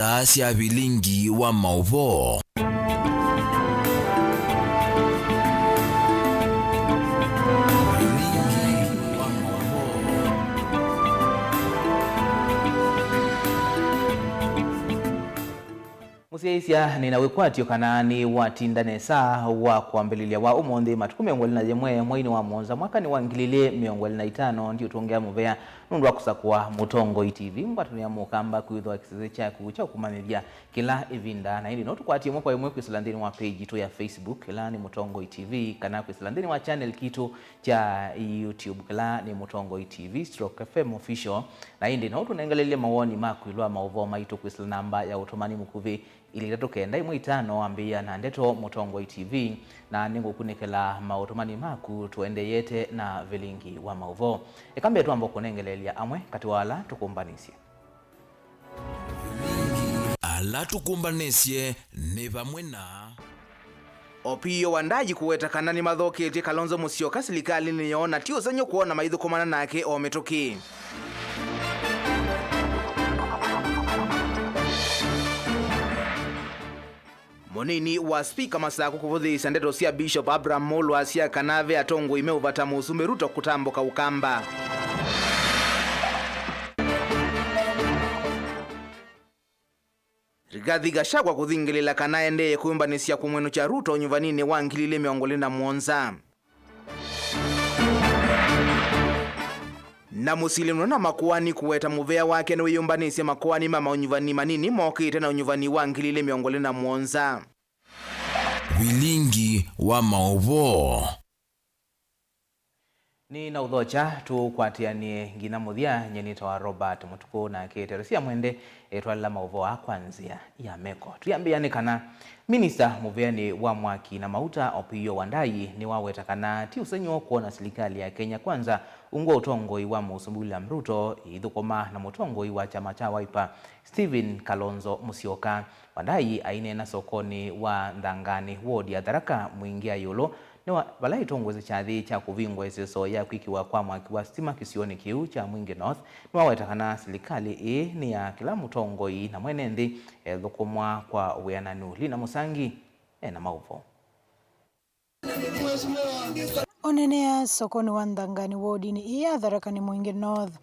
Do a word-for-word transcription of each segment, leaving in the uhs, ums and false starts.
Saa sya vilingi wa maũvoo. Vilingi wa maũvoo. Mũsyaĩĩsya, nĩ na wĩkwatyo kana nĩ watinda nesa wa kwambĩlĩlya wa ũmũnthĩ, matukũ mĩongo ĩlĩ na yĩmwe mweinĩ wa mũonza mwakanĩ wa ngili ilĩ mĩongo ĩlĩ na itano, ndiũtũngĩa mũvea nũndũ wa kũsakũa Mũtongoi T V, ngwatanĩo ya Mũkamba kwĩthwa kĩsese kyaku kya kũmanyĩthya kĩla ĩvinda. Na ĩndĩ no tũkwatye ĩmwe kwa ĩmwe kwĩsĩla nthĩnĩ wa page yitũ ya Facebook, ĩla nĩ Mũtongoi T V, kana kwĩsĩla nthĩnĩ wa channel kitũ kya YouTube, kĩla nĩ Mũtongoi T V stroke F M Official. Na ĩndĩ no ũtũnengelelye mawoni maku ĩũlũ wa maũvoo maitũ kwĩsĩla namba ya ũtũmani mũkuvĩ, ilĩ itatũ kenda ĩmwe itano, ambĩĩa na ndeto Mũtongoi T V, na nĩngũkunĩkĩla maũtũmani maku tũendeeyete na vilingi wa maũvoo. Eka mbee twamba kũnengeleelya amwe katĩ wa ala tũkũmbanisye. Ala tũkũmbanisye nĩ vamwe na Opiyo Wandayi kũweta kana nĩmathoketye Kalonzo Musyoka silikalĩnĩ yoo na ti ũsengy'o kwona maithũkũmana nake o mĩtũkĩ. Mũnini wa spika Masaku kũvũthĩĩsya ndeto sya Bishop Abraham Mulwa asya kana ve atongoi me ũvata Mũsumbĩ Ruto kũtambũka Ũkamba. Rigathi Gachagua kũthingĩlĩla kana aendee kwĩyũmbanĩsya kũmwĩnũkya Ruto ũnyuvaninĩ wa ngili ilĩ mĩongo ĩlĩ na mũonza. Na mũsili mũnene wa makoani kũweta mũvea wake nĩwĩyũmbanĩsye makoani ma maũnyuvani manini mokĩte na ũnyuvani wa ngili ilĩ mĩongo ĩlĩ na mũonza. Vilingi wa maũvoo. Nĩ na ũthokya tũkwatĩanĩe nginya mũthya. Nyie nĩtawa Robert Mũtukũ, nake Teresia Mwende etwalĩla maũvoo aa kwa nzĩa ya meko. Twĩambĩĩa nĩ kana Minista mũvĩanĩ wa mwaki na mauta Opiyo Wandayi nĩwaweta kana ti ũsengy'o kwona silikalĩ ya Kenya Kwanza ungu wa ũtongoi wa Mũsumbĩ William Ruto ĩithũkũma na mũtongoi wa kyama kya Wiper Stephen Kalonzo Musyoka. Wandayi aineena sokonĩ wa Nthangani, ward ya Tharaka, Mwingi ya ĩũlũ, nĩwa vala ĩtongoesye kyathĩ kya kũvingwa ĩseso ya kwĩkĩwa kwa mwaki wa sitima kĩsionĩ kĩu kya Mwingi North, nĩwaweta kana silikalĩ ĩĩ nĩ ya kĩla mũtongoi na mwene nthĩ ethũkũmwa kwa wĩananu. Lina Mũsangi ena maũvoo. Onenea sokonĩ wa Nthangani wodinĩ ĩĩ ya Tharaka Nithi Mwingi North,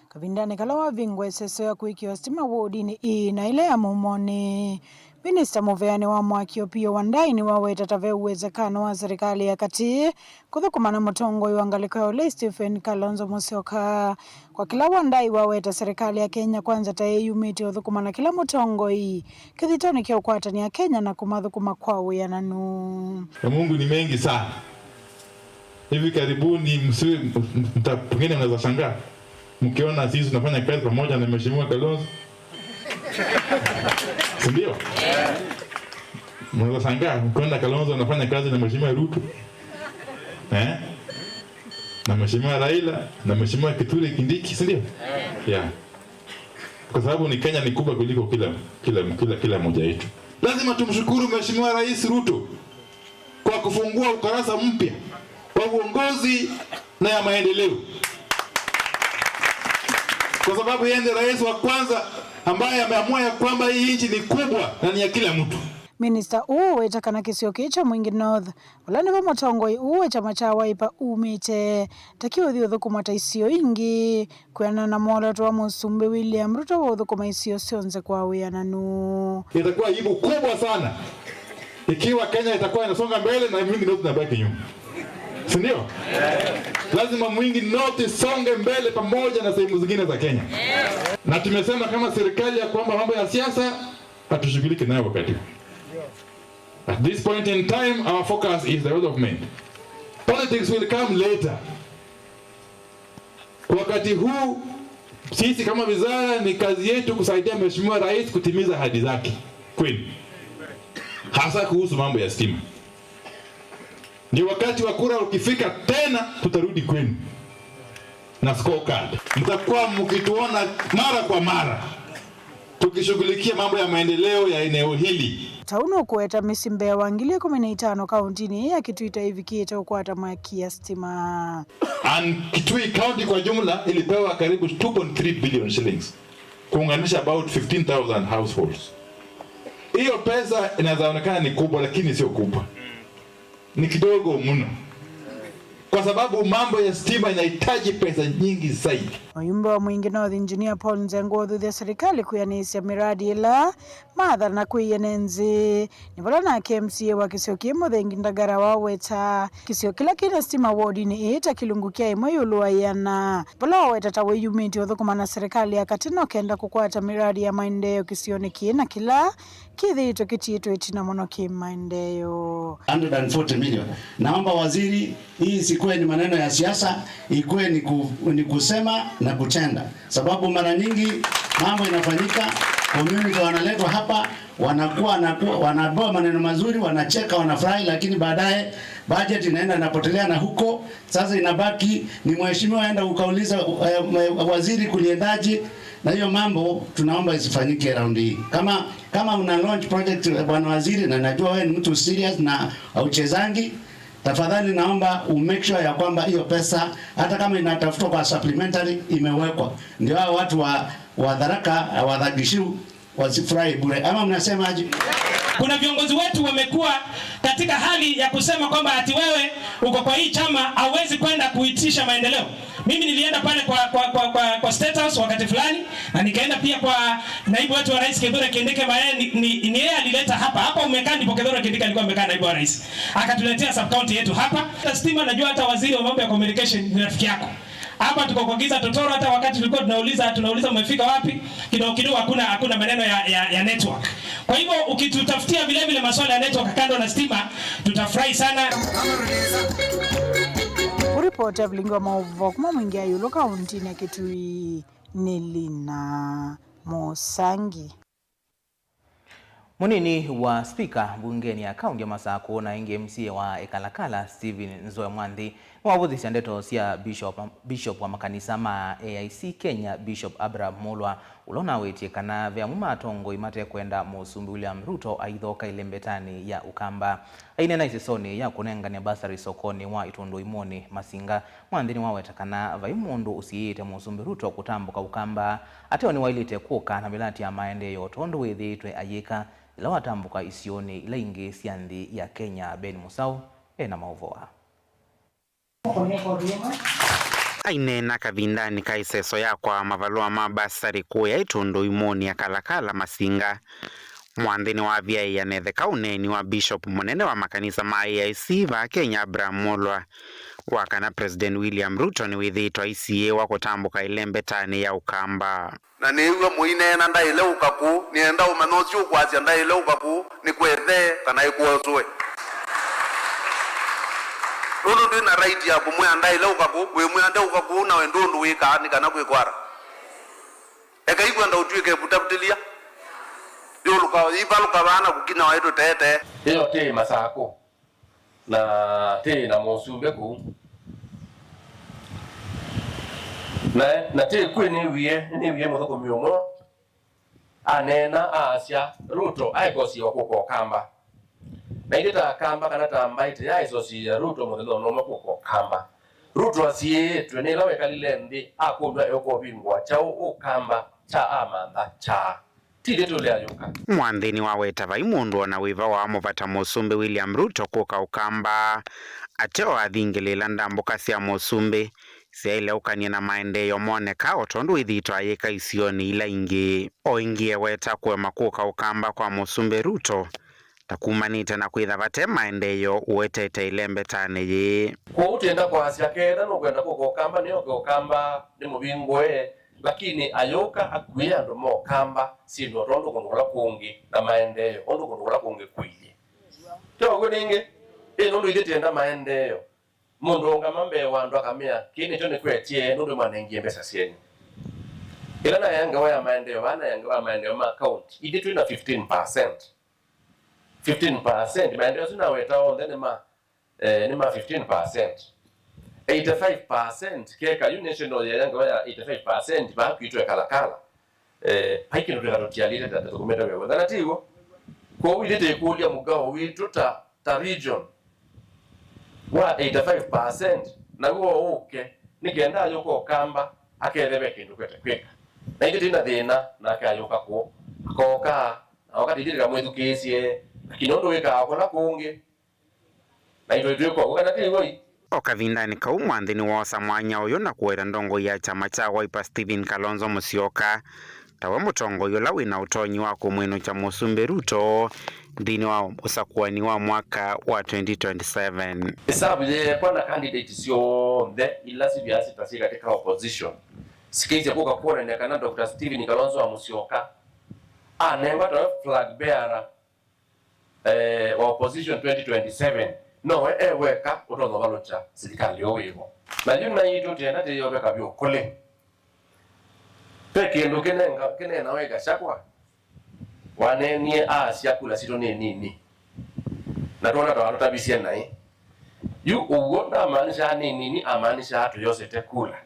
kavindanĩ kala wavingwa ĩseso ya kwĩkĩwa sitima wodinĩ ĩĩ na ĩla ya Mumonĩ, minista mũveanĩ wa mwaki Opiyo Wandayi nĩwaweta ta ve uwezekano wa serikali ya katĩ kũthũkũma na mũtongoi wa ngalĩko ya ũlei Stephen Kalonzo Musyoka. Kwa kĩla Wandayi waweta serikali ya Kenya Kwanza ta ĩyumĩtye ũthũkũma na kĩla mũtongoi kĩthitoni kya ũkwatany'a Kenya na kũmathũkũma kwa wĩananu. Ya Mungu ni mengi sana. Hivi karibuni msiwe, mta-, pengine mnaweza shangaa mkiona sisi tunafanya kazi pamoja na Mheshimiwa Kalonzo. Si ndio? Mnaweza shangaa mkiona Kalonzo anafanya kazi na Mheshimiwa Ruto. Eh? Na Mheshimiwa Raila, na Mheshimiwa Kithure Kindiki, si ndio? Yeah. Kwa sababu ni Kenya ni kubwa kuliko kila, kila, kila, kila moja yetu. Lazima tumshukuru Mheshimiwa Rais Ruto kwa kufungua ukurasa mpya wa uongozi na ya maendeleo. Kwa sababu yeye ndiye rais wa kwanza ambaye ameamua ya kwamba hii nchi ni kubwa na ni ya kila mtu. Minista ũũ wĩta kana kĩsio kĩĩ kya Mwingi North, ũla nĩvo mũtongoi ũũ wa kyama kya Wiper umĩte, ta kĩũthi ũthũkũma ta isio ingĩ, kwĩanana na mwolooto wa Mũsumbĩ William Ruto wa ũthũkũma isio syonthe kwa wĩananu. Itakuwa aibu kubwa sana ikiwa Kenya itakuwa inasonga mbele na Mwingi North inabaki nyuma. Si ndio? Lazima Mwingi North isonge mbele pamoja na sehemu zingine za Kenya. Na tumesema kama serikali ya kwamba mambo ya siasa hatushughuliki nayo wakati huu. At this point in time, our focus is development. Politics will come later. Kwa wakati huu, sisi kama wizara ni kazi yetu kusaidia Mheshimiwa Rais kutimiza ahadi zake kwenu. Hasa kuhusu mambo ya stima. Ni wakati wa kura ukifika tena tutarudi kwenu na scorecard. Mtakuwa mkituona mara kwa mara tukishughulikia mambo ya maendeleo ya eneo hili. Ta ũu nũkũweta mĩsyĩ mbee wa ngili ikũmi na itano kauntinĩ ĩĩ ya Kitui ta ĩvikĩte ũkwata mwaki ya stima. And Kitui County kwa jumla ilipewa karibu two point three billion shillings. Kuunganisha about fifteen thousand households. Hiyo pesa inaweza onekana ni kubwa, lakini sio kubwa. Ni kidogo mno. Kwa sababu mambo ya stima inahitaji pesa nyingi zaidi. Mũyumbe wa Mwingi North Engineer Paul Nzengo ũthuthya serikali kwĩanĩsya miradi ĩla matha na kwĩyene nzĩ. Nĩ vala nake M C A wa kĩsio kĩĩ Mũthengi Ndagara waweta kĩsio kĩla kĩna stima wodinĩ ĩĩ ta kĩlungu kya ĩmwe ĩũlũ wa ĩana, vala waweta ta wĩyumĩtye ũthũkũma na serikali ya katĩ no kenda kũkwata miradi ya maendeeo kĩsionĩ kĩĩ na kĩla kĩthĩĩtwe kĩtiĩtwe ĩtina mũno kĩ maendeeo. Hundred and forty million. Naomba waziri, hii isikuwe ni maneno ya siasa, ikuwe ni, ku, ni kusema na kutenda, sababu mara nyingi mambo inafanyika, community wanaletwa hapa, wanakuwa, wanakuwa wanaambiwa maneno mazuri, wanacheka, wanafurahi, lakini baadaye budget inaenda inapotelea, na huko sasa inabaki ni mheshimiwa aenda ukauliza, eh, eh, waziri, kuliendaje? Na hiyo mambo tunaomba isifanyike round hii. Kama, kama una launch project, eh, bwana waziri, na najua wewe ni mtu serious na hauchezangi, tafadhali naomba u make sure ya kwamba hiyo pesa, hata kama inatafutwa kwa supplementary, imewekwa. Ndio hao watu wa, wa Tharaka, wa Thagishu wasifurahi bure. Ama mnasemaje? Kuna viongozi wetu wamekuwa katika hali ya kusema kwamba ati wewe uko kwa hii chama hauwezi kwenda kuitisha maendeleo. Mimi nilienda pale kwa, kwa, kwa, kwa, kwa State House wakati fulani, na nikaenda pia kwa naibu wetu wa rais Kithure Kindiki, ambaye ni, ni, ni yeye alileta hapa. Hapa umekaa ndipo Kithure Kindiki alikuwa amekaa, naibu wa rais. Akatuletea sub county yetu hapa. Hata stima, najua hata waziri wa mambo ya communication ni rafiki yako. Hapa tuko kwa giza totoro, hata wakati tulikuwa tunauliza, tunauliza umefika wapi, kidogo kidogo hakuna, hakuna maneno ya, ya, ya network. Kwa hivyo ukitutafutia vile vile masuala ya network kando na stima, tutafurahi sana. Kuripoti Evelyn wa Maũvoo kuma Mwingi ya Ĩũlũ kauntinĩ ya Kitui, nĩ Lina Mũsangi. Mũnini wa spika mbungenĩ ya kaunti ya Masakũ na ĩngĩ M C A wa Ĩkalakala, Stephen Nzoe Mwanthi, nĩwavũthĩsya ndeto sya Bishop, Bishop wa makanisa ma A I C Kenya, Bishop Abraham Mulwa, ũla ũnawĩtie kana ve amwe ma atongoi matekwenda Mũsumbĩ William Ruto aithoka ĩlembetanĩ ya Ũkamba. Aineena ĩsesonĩ ya kũnengane basari sokonĩ wa Ĩtũndũ Imũnĩ, Masinga, Mwanthi nĩwaweta kana vai mũndũ ũsiĩĩte Mũsumbĩ Ruto kũtambũka Ũkamba, ateo nĩwaĩlĩte kũka na mĩlati ya maendeeo tondũ wĩthĩĩtwe ayĩka yĩla watambũka isionĩ ila ingĩ sya nthĩ ya Kenya. Ben Mũsaũ e na maũvoo aa. Aineena kavindanĩ ka ĩseso ya kwaa mavalũa ma basari kũya Ĩtũndũ Imũnĩ, Ĩkalakala, Masinga, Mwanthi nĩwavyaĩĩa na etheka ũneeni wa Bishop mũnene wa makanisa ma A I C vaa Kenya, Abraham Mulwa, wa kana President William Ruto nĩwĩthĩĩtwe aisiĩĩwa kũtambũka ĩlembetanĩ ya Ũkamba. Na nĩĩw'a mũineena ndaĩle ũka kũũ, nĩenda ũmanya ũsu ũkwasya ndaĩle ũka kũũ nĩ kwethee kana ĩkwosũe. Nũndũ ndwĩ na right ya kũmwĩa ndaĩle ũka kũũ, wĩmwĩa ndeũka kũũ, nawe ndũ ũndũ wĩkaa nĩ kana kwĩkwara. Ekai kwenda ũtw'ĩke kũtavutĩlya. Yũlũka, ivalũka vaa na kũkinya waĩ tũtetee. Ĩyo tĩ Masakũ. Na tĩ na mũsumbĩ kũu. Na, na tĩ kwĩ nĩwie, nĩwie mũthũkũmi ũmwe aneena, aasya, Ruto aĩkosiwa kũka Ũkamba. Na ithyĩ ta Akamba kana ta mbaĩ tũyaaĩsosiĩa Ruto mũthenya o na ũmwe kũka Ũkamba. Ruto asiĩĩtwe nĩ ĩla wekalile nthĩ, akũlw'a eũka ũvingũa kyaũ Ũkamba kya amantha kyaa? Ti ithyĩ tũlea yũka. Mwanthi nĩwaweta vai mũndũ o na wĩva waamũvata Mũsumbĩ William Ruto kũka Ũkamba, ateo athingĩlĩĩla ndambũka sya Mũsumbĩ syaĩle ũkany'e na maendeeo monekaa o tondũ wĩthĩĩtwe ayĩka isionĩ ila ingĩ. O ĩngĩ eweta kũema kũka Ũkamba kwa Mũsumbĩ Ruto ta kumanĩte na kwĩtha vate maendeeo ũetete ĩlembetanĩ yĩĩ. Kwoou twĩenda kwasya, ketha nũkwenda kũka Ũkamba, nĩoke Ũkamba nĩmũvingũe, lakini ayũka akuĩe andũ ma Ũkamba syĩndũ o tondũ kũndũ kũla kũngĩ na maendeeo ũndũ kũndũ kũla kũngĩ kũilyĩ. Tyo w'o nĩngĩ? Ĩ, nũndũ ithyĩ twĩenda maendeeo. Mũndũ aũngama mbee wa andũ akamea, kĩĩ nĩkyo nĩkwetye nũndũ mwanengie mbesa syenyu. Ĩla naea ngewa ya maendeeo, vaa naea ngewa ya maendeeo ma county, ithyĩ twĩ na fifteen percent. Fifteen percent, maendeeo asu naweta onthe nĩ ma, eh, nĩ ma fifteen percent. Eighty-five percent, keka yu national yaea ngewa ya eighty-five percent, vaa kwitũ Ĩkalakala. Eh, vai kĩndũ twĩka tũtialĩte ta tũkũmĩte wĩa w'onthe, na ti w'o? Kwoou ithyĩ tĩkũlya mũkao witũ ta, ta region wa eighty-five percent, naw'o ũke, nĩ kenda ayũka Ũkamba akethe ve kĩndũ kwete kwĩka. Na ithyĩ twĩ na thĩna, nake ayũka kũũ. Akooka, na oka tĩthĩrĩra mwĩthukĩĩsye, lakini ũndũ wĩkaa kũla kũngĩ, na itũ twĩ kũu, kana ti woi? O kavindanĩ kau, Mwanthi nĩwoosa mwanya ũyũ na kũweta ndongoi ya kyama kya Wiper Stephen Kalonzo Musyoka tawe mũtongoi ũla wĩ na ũtonyi wa kũmwĩnũkya Mũsumbĩ Ruto nthĩnĩ wa ũsakũani wa mwaka wa twenty twenty-seven. Ĩsavu yeekwa na candidate syonthe ila sivyaa sita syĩ katĩ ka opposition sikeisye kũka kwonany'a kana Doctor Stephen Kalonzo wa Musyoka anengwa tawe flag bearer eh, wa opposition twenty twenty-seven, nowe e weka ũtonya ũvalũkya silikalĩ ũũ wĩvo. Na yu naitũ twĩenda twĩyoveka vyũ kũlĩ. Ve kĩndũ kĩnenga-, kĩneenawa ĩ Gachagua waneenie aasya kula sitũ nĩ nini. Na twona ta watũtavisye naĩ. Yu ũw'o ndamaanishaa nĩ nini, amaanishaa tũyosete kula.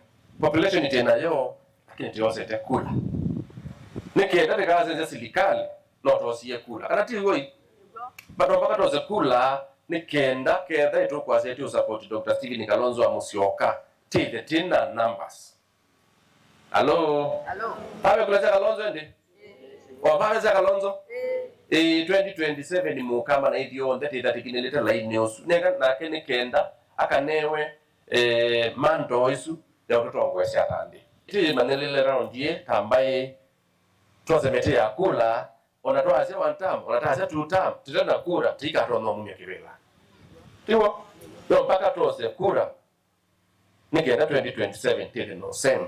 Population twĩ nayo, lakini tũyosete kula. Nĩ kenda tĩkasenzya silikalĩ, no twosie kula. Kana ti w'o? Bado mpaka twose kula, nĩ kenda ketha ĩtũkwasya ĩtĩ ũsupport Doctor Stephen Kalonzo wa Musyoka. Tĩthe, twĩ na numbers. Hello? Hello? Vave kula sya Kalonzo ĩndĩ? O, vave sya Kalonzo? Ĩĩ, twenty twenty-seven mũkama na ithyonthe tĩthatĩkĩnĩlĩte lainĩ ũsu. Neka nake nĩ kenda akanewe, eh, manto ĩsu ya ũtũtongoesya ta nthĩ. Tĩmanyĩlĩle round ĩĩ ta mbaĩ, twose mĩtĩ ya kula, ona twaasya one term, ona twaasya two term, tũte na kura, tũikatonya ũmumya kĩvĩla. Tiw'o? No mpaka twose kura, nĩ kenda twenty twenty-seven tĩthĩ no same.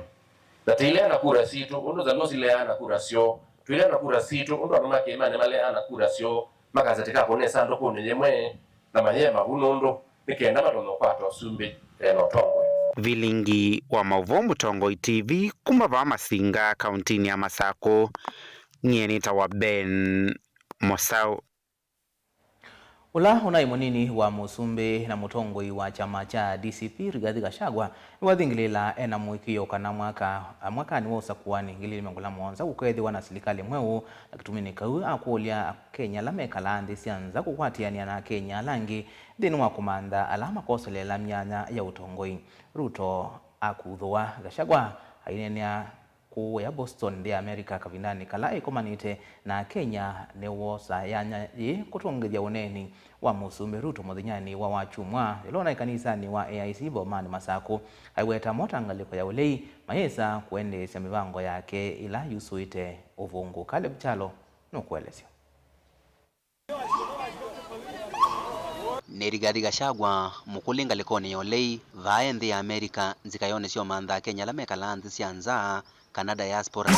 Na tũileana kura sitũ, ũndũ Nzalũo sileana kura syoo, tũileana kura sitũ, ũndũ andũ ma kĩĩmanĩ maleana kura syoo, makasya tĩkakũne ĩsandũkũnĩ yĩmwe, na mayema vu nũndũ nĩ kenda matonye ũkwata ũsumbĩ, eh, na ũtongoi. Vilingi wa maũvoo Mũtongoi T V kuma vaa Masinga, kauntinĩ ya Masakũ, nyie nĩtawa Ben Mũsaũ. Ũla ũnaĩ mũnini wa mũsumbĩ na mũtongoi wa kyama kya D C P, Rigathi Gachagua, nĩwathingĩlĩĩla ena mũĩkĩĩo kana mwaka, mwakanĩ wa ũsakũanĩ ngili ili mĩongo ĩlĩ na mũonza kũkeethĩwa na silikalĩ mweũ, na kĩtuminĩ kau akũlya Akenya ala mekalaa nthĩ sya nza kũkwatĩanĩa na Akenya ala angĩ nthĩnĩ wa kũmantha ala makoseleela myanya ya ũtongoi. Ruto akuthũa, Gachagua aineenea kũũ ya Boston, nthĩ ya America, kavindanĩ kala ĩkomanĩte na Akenya nĩwosa yanya yĩĩ kũtũngĩthya ũneeni wa Mũsumbĩ Ruto mũthenyanĩ wa Wakyumwa, yĩla ũnaĩ kanisanĩ wa A I C Bomanĩ Masakũ. Aiweta mo ta ngalĩko ya ũlei, mayĩsa kũendeesya mĩvango yake ĩla yusũĩte ũvũngũ. Caleb Kyalo nũkũelesya. Nĩ Rigathi Gachagua, mũkũlĩ ngalĩkonĩ ya ũlei, vaa e nthĩ ya America, nzikayonĩ sya ũmantha Akenya ala mekalaa nthĩ sya nza, kana diaspora.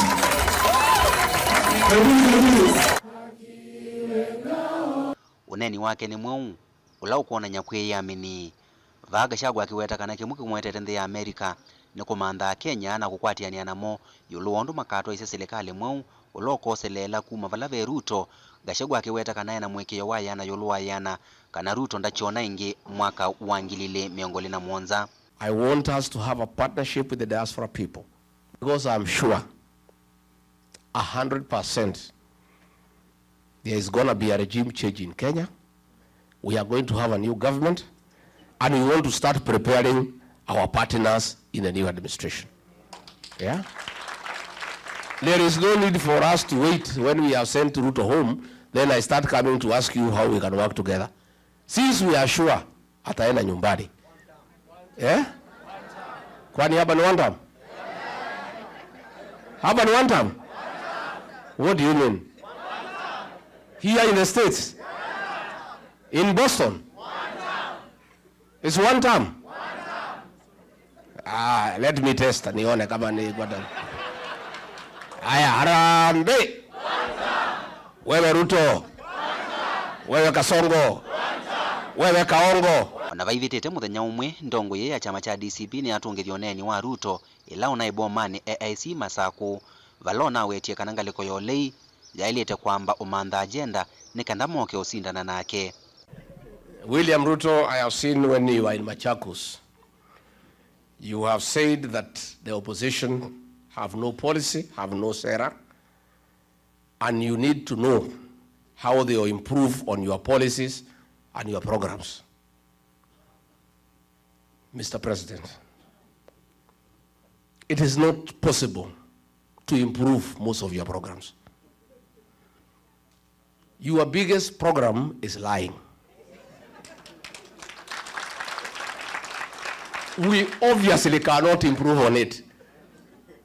Ũneeni wake nĩ mweũ, ũla ũkwonany'a kwĩyĩamini. Vaa Gachagua akĩweta kana kĩmwe kĩmũetete nthĩ ya America nĩ kũmantha Akenya na kũkwatĩanĩa namo ĩũlũ wa ũndũ makatwaĩsya silikalĩ mweũ ũla ũkoseleela kuma vala ve Ruto, Gachagua akĩweta kana ena mũĩkĩĩo wa ĩana ĩũlũ wa ĩana kana Ruto ndakyona ĩngĩ mwaka wa ngili ili mĩongo ĩlĩ na mũonza. I want us to have a partnership with the diaspora people because I'm sure a hundred percent there is gonna be a regime change in Kenya. We are going to have a new government, and we want to start preparing our partners in the new administration. Yeah? There is no need for us to wait when we have sent Ruto home, then I start coming to ask you how we can work together. Since we are sure ataenda nyumbani. Eh? Kwani hapa ni one term? Hapa ni one term? What do you mean? Here in the States? In Boston? It's one term? Ah, let me test nione kama ni kwata. Aya, harambee. Wewe Ruto. Wewe Kasongo. Wewe Kaongo. Ona vaivĩtĩte mũthenya ũmwe, ndongoi ya kyama kya D C P nĩyatũngĩthya ũneeni wa Ruto ĩla ũnaĩ Bomanĩ A I C Masakũ, vala ũnawetie kana ngalĩko ya ũlei yaĩlĩte kwamba ũmantha agenda nĩ kenda moke ũsindana nake. William Ruto, I have seen when you were in Machakos, you have said that the opposition have no policy, have no sera, and you need to know how they will improve on your policies and your programs. Mister President, it is not possible to improve most of your programs. Your biggest program is lying. We obviously cannot improve on it.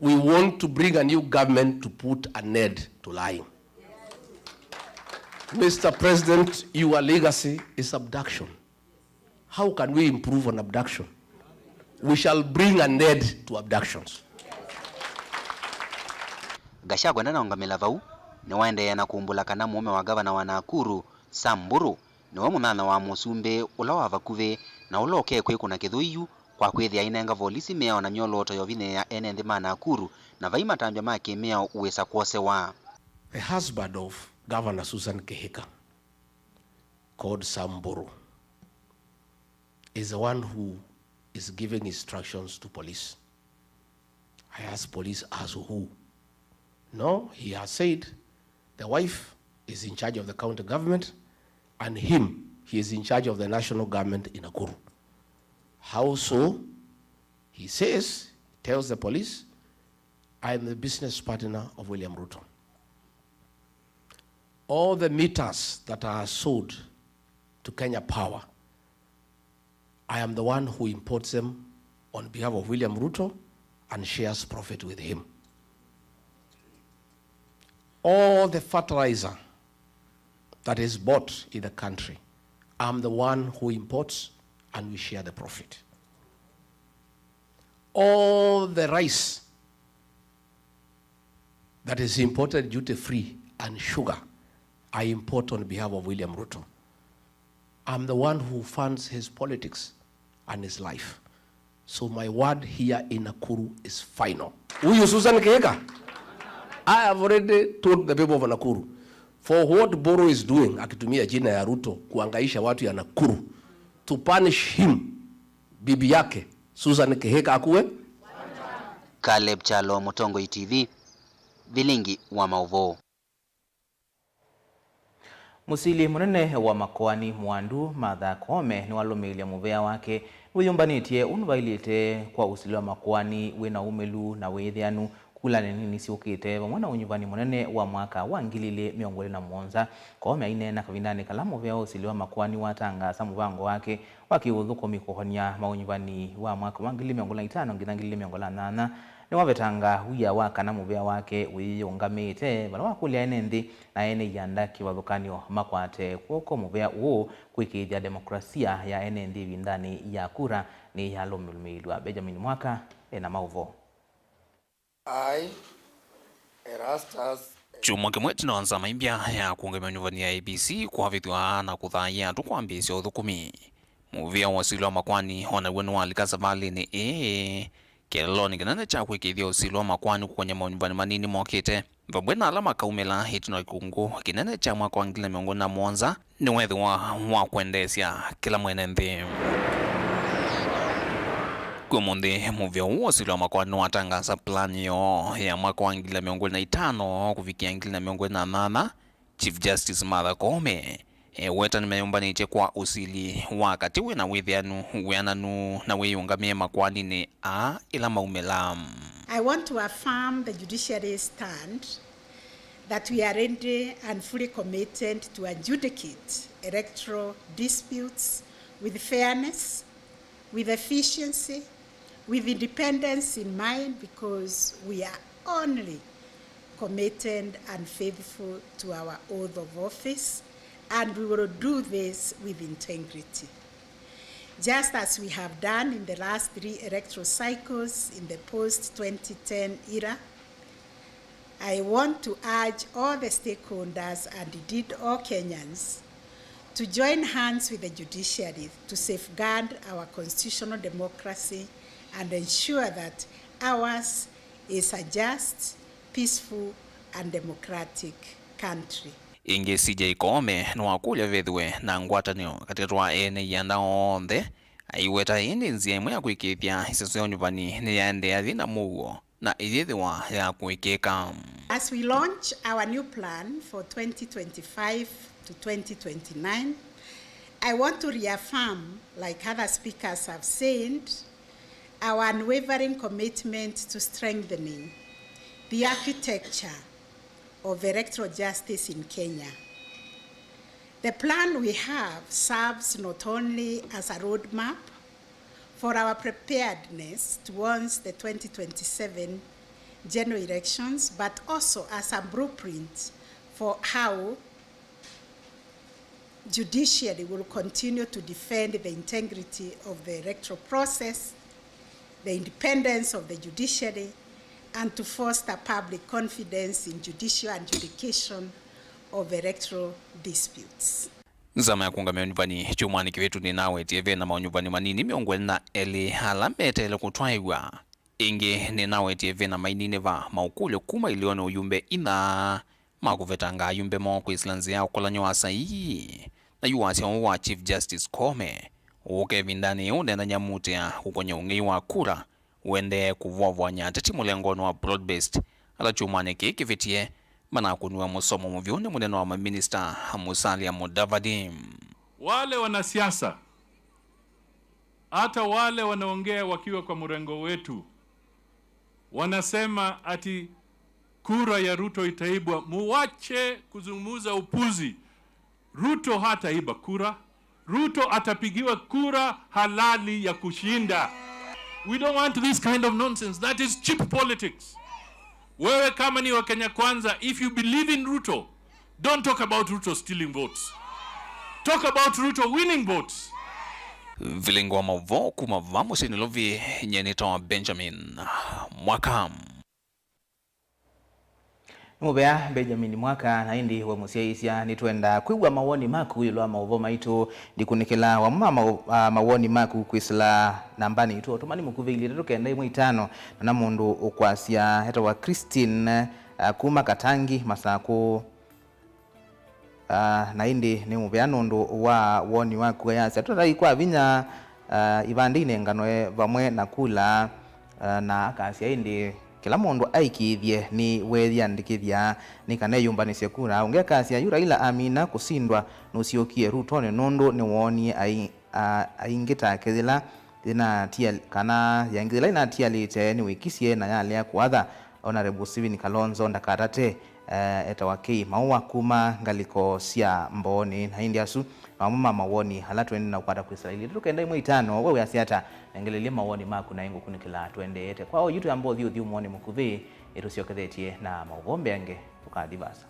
We want to bring a new government to put an end to lying. Mister President, your legacy is abduction. How can we improve on abduction? We shall bring an end to abductions. Gachagua ndanaũngamĩla vau, nĩwaendeea na kumbũla kana mũũme wa ngavana wa Nakuru, Sam Mburu, nĩwe mũnyanya wa mũsumbĩ ũla wa vakuvĩ na ũla ũkekwĩkũna kĩthũiu kwa kwĩthĩa ainenga volisi mĩao na myolooto ya ũvinyĩĩa ene nthĩ ma Nakuru, na vai matambya ma kĩmĩao wĩsa kwosewa. The husband of Governor Susan Kihika, called Sam Mburu, is the one who is giving instructions to police. I ask police as who? No, he has said the wife is in charge of the county government and him, he is in charge of the national government in Nakuru. How so? He says, tells the police, I am the business partner of William Ruto. All the meters that are sold to Kenya Power, I am the one who imports them on behalf of William Ruto and shares profit with him. All the fertilizer that is bought in the country, I'm the one who imports and we share the profit. All the rice that is imported duty free and sugar I import on behalf of William Ruto. I'm the one who funds his politics and his life. So my word here in Nakuru is final. Huyu Susan Kihika, I have already told the people of Nakuru, for what Mburu is doing, akitumia jina ya Ruto kuangaisha watu ya Nakuru, to punish him, bibi yake Susan Kihika akuwe. Caleb Kyalo, Mũtongoi T V, Vilingi wa Maũvoo. Mũsili mũnene wa makoani Mwandu Martha Koome nĩwalũmĩĩlya mũvea wake nĩwĩyũmbanĩtye ũndũ vaĩlĩte kwa ũsili wa makoani wĩ na umĩlu na wĩĩthĩanu kukulanĩ nini syũkĩte vamwe na ũnyuvani mũnene wa mwaka wa ngili ilĩ mĩongo ĩlĩ na mũonza. Koome aineena kavindanĩ kala mũvea wa ũsili wa makoani watangaasa mũvango wake wa kĩũthũkũmi kũhonya maũnyuvani wa mwaka wa ngili ilĩ mĩongo ĩlĩ na itano nginya ngili ilĩ mĩongo ĩlĩ na nyanya, nĩwavetanga wia wa kana mũvea wake wĩyĩũngamĩte vala wakũlya ene nthĩ na ene ianda kĩvathũkany'o makwate kw'oko mũvea ũũ kwĩkĩĩthya demokrasia ya ene nthĩ ĩvindanĩ ya kura nĩyalũmĩlũmĩĩlw'a. Benjamin Mwaka ena maũvoo. I, Erastus. Kyumwa kĩmwe ĩtina wa nzama ĩmbya ya kũũngamya ũnyuvani ya A B C kwavĩthw'a na kũthaĩa andũ kwambĩĩsya ũthũkũmi, mũvĩa wa ũsili wa makoani o naw'o nĩwalika savalĩnĩ ĩĩ kĩeleelonĩ kĩnene kya kwĩkĩĩthya ũsili wa makoani kũkony'a maũnyuvani manini mokĩte. Vamwe na ala makaumĩla ĩtina wa kĩkungũ kĩnene kya mwaka wa ngili na mĩongo ĩlĩ na mũonza, nĩwethĩwa wa kwendeesya kĩla mwene nthĩ. Kwĩ ũmũnthĩ, mũvĩa ũũ wa ũsili wa makoani nĩwatangaasa plan yoo ya mwaka wa ngili na mĩongo ĩlĩ na itano kũvikĩa ngili na mĩongo ĩlĩ na nyanya, Chief Justice Martha Koome, eweta nĩmeyũmbanĩtye kwa ũsili wa katĩ wĩ na wĩthĩanu, wĩananu, na wĩyũngamĩe makoaninĩ aa ĩla maumĩla. I want to affirm the judiciary's stand that we are ready and fully committed to adjudicate electoral disputes with fairness, with efficiency, with independence in mind, because we are only committed and faithful to our oath of office, and we will do this with integrity. Just as we have done in the last three electoral cycles in the post twenty ten era, I want to urge all the stakeholders and indeed all Kenyans to join hands with the judiciary to safeguard our constitutional democracy and ensure that ours is a just, peaceful and democratic country. Ĩngĩ, C J Koome nĩwakũlya vethĩwe na ngwatanĩo katĩkatĩ wa ene ianda onthe, aiweta ĩndĩ nzĩa ĩmwe ya kwĩkĩĩthya ĩseso ya ũnyuvani nĩyaendeea yĩ na mũuo na ĩyĩthĩwa ya kũĩkĩĩka. As we launch our new plan for twenty twenty-five to twenty twenty-nine, I want to reaffirm, like other speakers have said, our unwavering commitment to strengthening the architecture of electoral justice in Kenya. The plan we have serves not only as a roadmap for our preparedness towards the twenty twenty-seven general elections, but also as a blueprint for how judiciary will continue to defend the integrity of the electoral process, the independence of the judiciary, and to foster public confidence in judicial adjudication of electoral disputes. Nzama ya kũũngamĩa ũnyuvani kyumwanĩ kĩvĩtu nĩnawetie ve na maũnyuvani manini mĩongo ĩlĩ na elĩ ala meteele kũtwaĩw'a. Ĩngĩ nĩnawetie ve na maininĩva maũkũlyo kuma ilĩonĩ ũyumbe ina ma kũvetanga ayumbe moo kwĩsĩla nzĩa ya ũkolany'o wa saii. Na yu wasya ũũ wa Chief Justice Koome ũũka ĩvindanĩ yĩĩ ũneenany'a mutĩa kũkony'a ũng'ei wa kura ũendee kũvoavoany'a ateti mũlengonĩ wa broad-based ala kyumwanĩ kĩĩ kĩvĩtie manakũniwe mũsomo mũvyũ nĩ mũnene wa maminista Musalia Mudavadi. Wale wanasiasa, hata wale wanaongea wakiwa kwa mrengo wetu, wanasema ati kura ya Ruto itaibwa. Muwache kuzungumza upuzi. Ruto hataiba kura. Ruto atapigiwa kura halali ya kushinda. We don't want this kind of nonsense. That is cheap politics. Wewe kama ni wa Kenya Kwanza, if you believe in Ruto, don't talk about Ruto stealing votes. Talk about Ruto winning votes. Vilingi wa maũvoo kuma vaa mũsyĩ Nairobi, nyie nĩtawa Benjamin Mwaka. Nĩ mũvea Benjamin Mwaka, na ĩndĩ we mũsyaĩĩsya, nĩtwenda kwĩw'a mawoni maku ĩũlũ wa maũvoo maitũ. Ndikunĩkĩla wamwe ma mau-, a, mawoni maku kwĩsĩla nambanĩ itũ, ũtũmani mũkuvĩ ilĩ itatũ kenda ĩmwe itano, na na mũndũ ũkwasya etawa Christine, a, kuma Katangi, Masakũ. Ah, na ĩndĩ nĩ mũvea nũndũ wa woni waku, ayasya, tũtai kwa vinya, ah, ivandĩnĩ ngano e vamwe na kula, ah, na akasya, ĩndĩ kĩla mũndũ aikĩĩthye nĩ weeyĩandĩkĩthya nĩ kana eyũmbanĩsye kura. Ũngĩ akasya, yu Raila amina kũsindwa, nũsyũkie Rutonĩ nũndũ nĩwoonie ai-, a-, aingĩ take yĩla yĩnatia-, kana ya ĩngĩ yĩla ĩnatialĩte nĩwĩkisye na yalea kũatha. Honorable Stephen Kalonzo ndakatate, eh, etawa K Maua kuma ngalĩko sya Mbooni. Na ĩndĩ asu mamwe ma mawoni ala tũendee na kũkwata kwĩsĩla ilĩ itatũ kenda ĩmwe itano. We wĩasya ata? Nengelelye mawoni maku na ĩngũkunĩkĩla tũendeete. Kwa oyu twĩamba ũthi ũthyũmũonĩ mũkuvĩ, ĩtũsyokethetye na maũvoo mbeange tũkathi vaasa.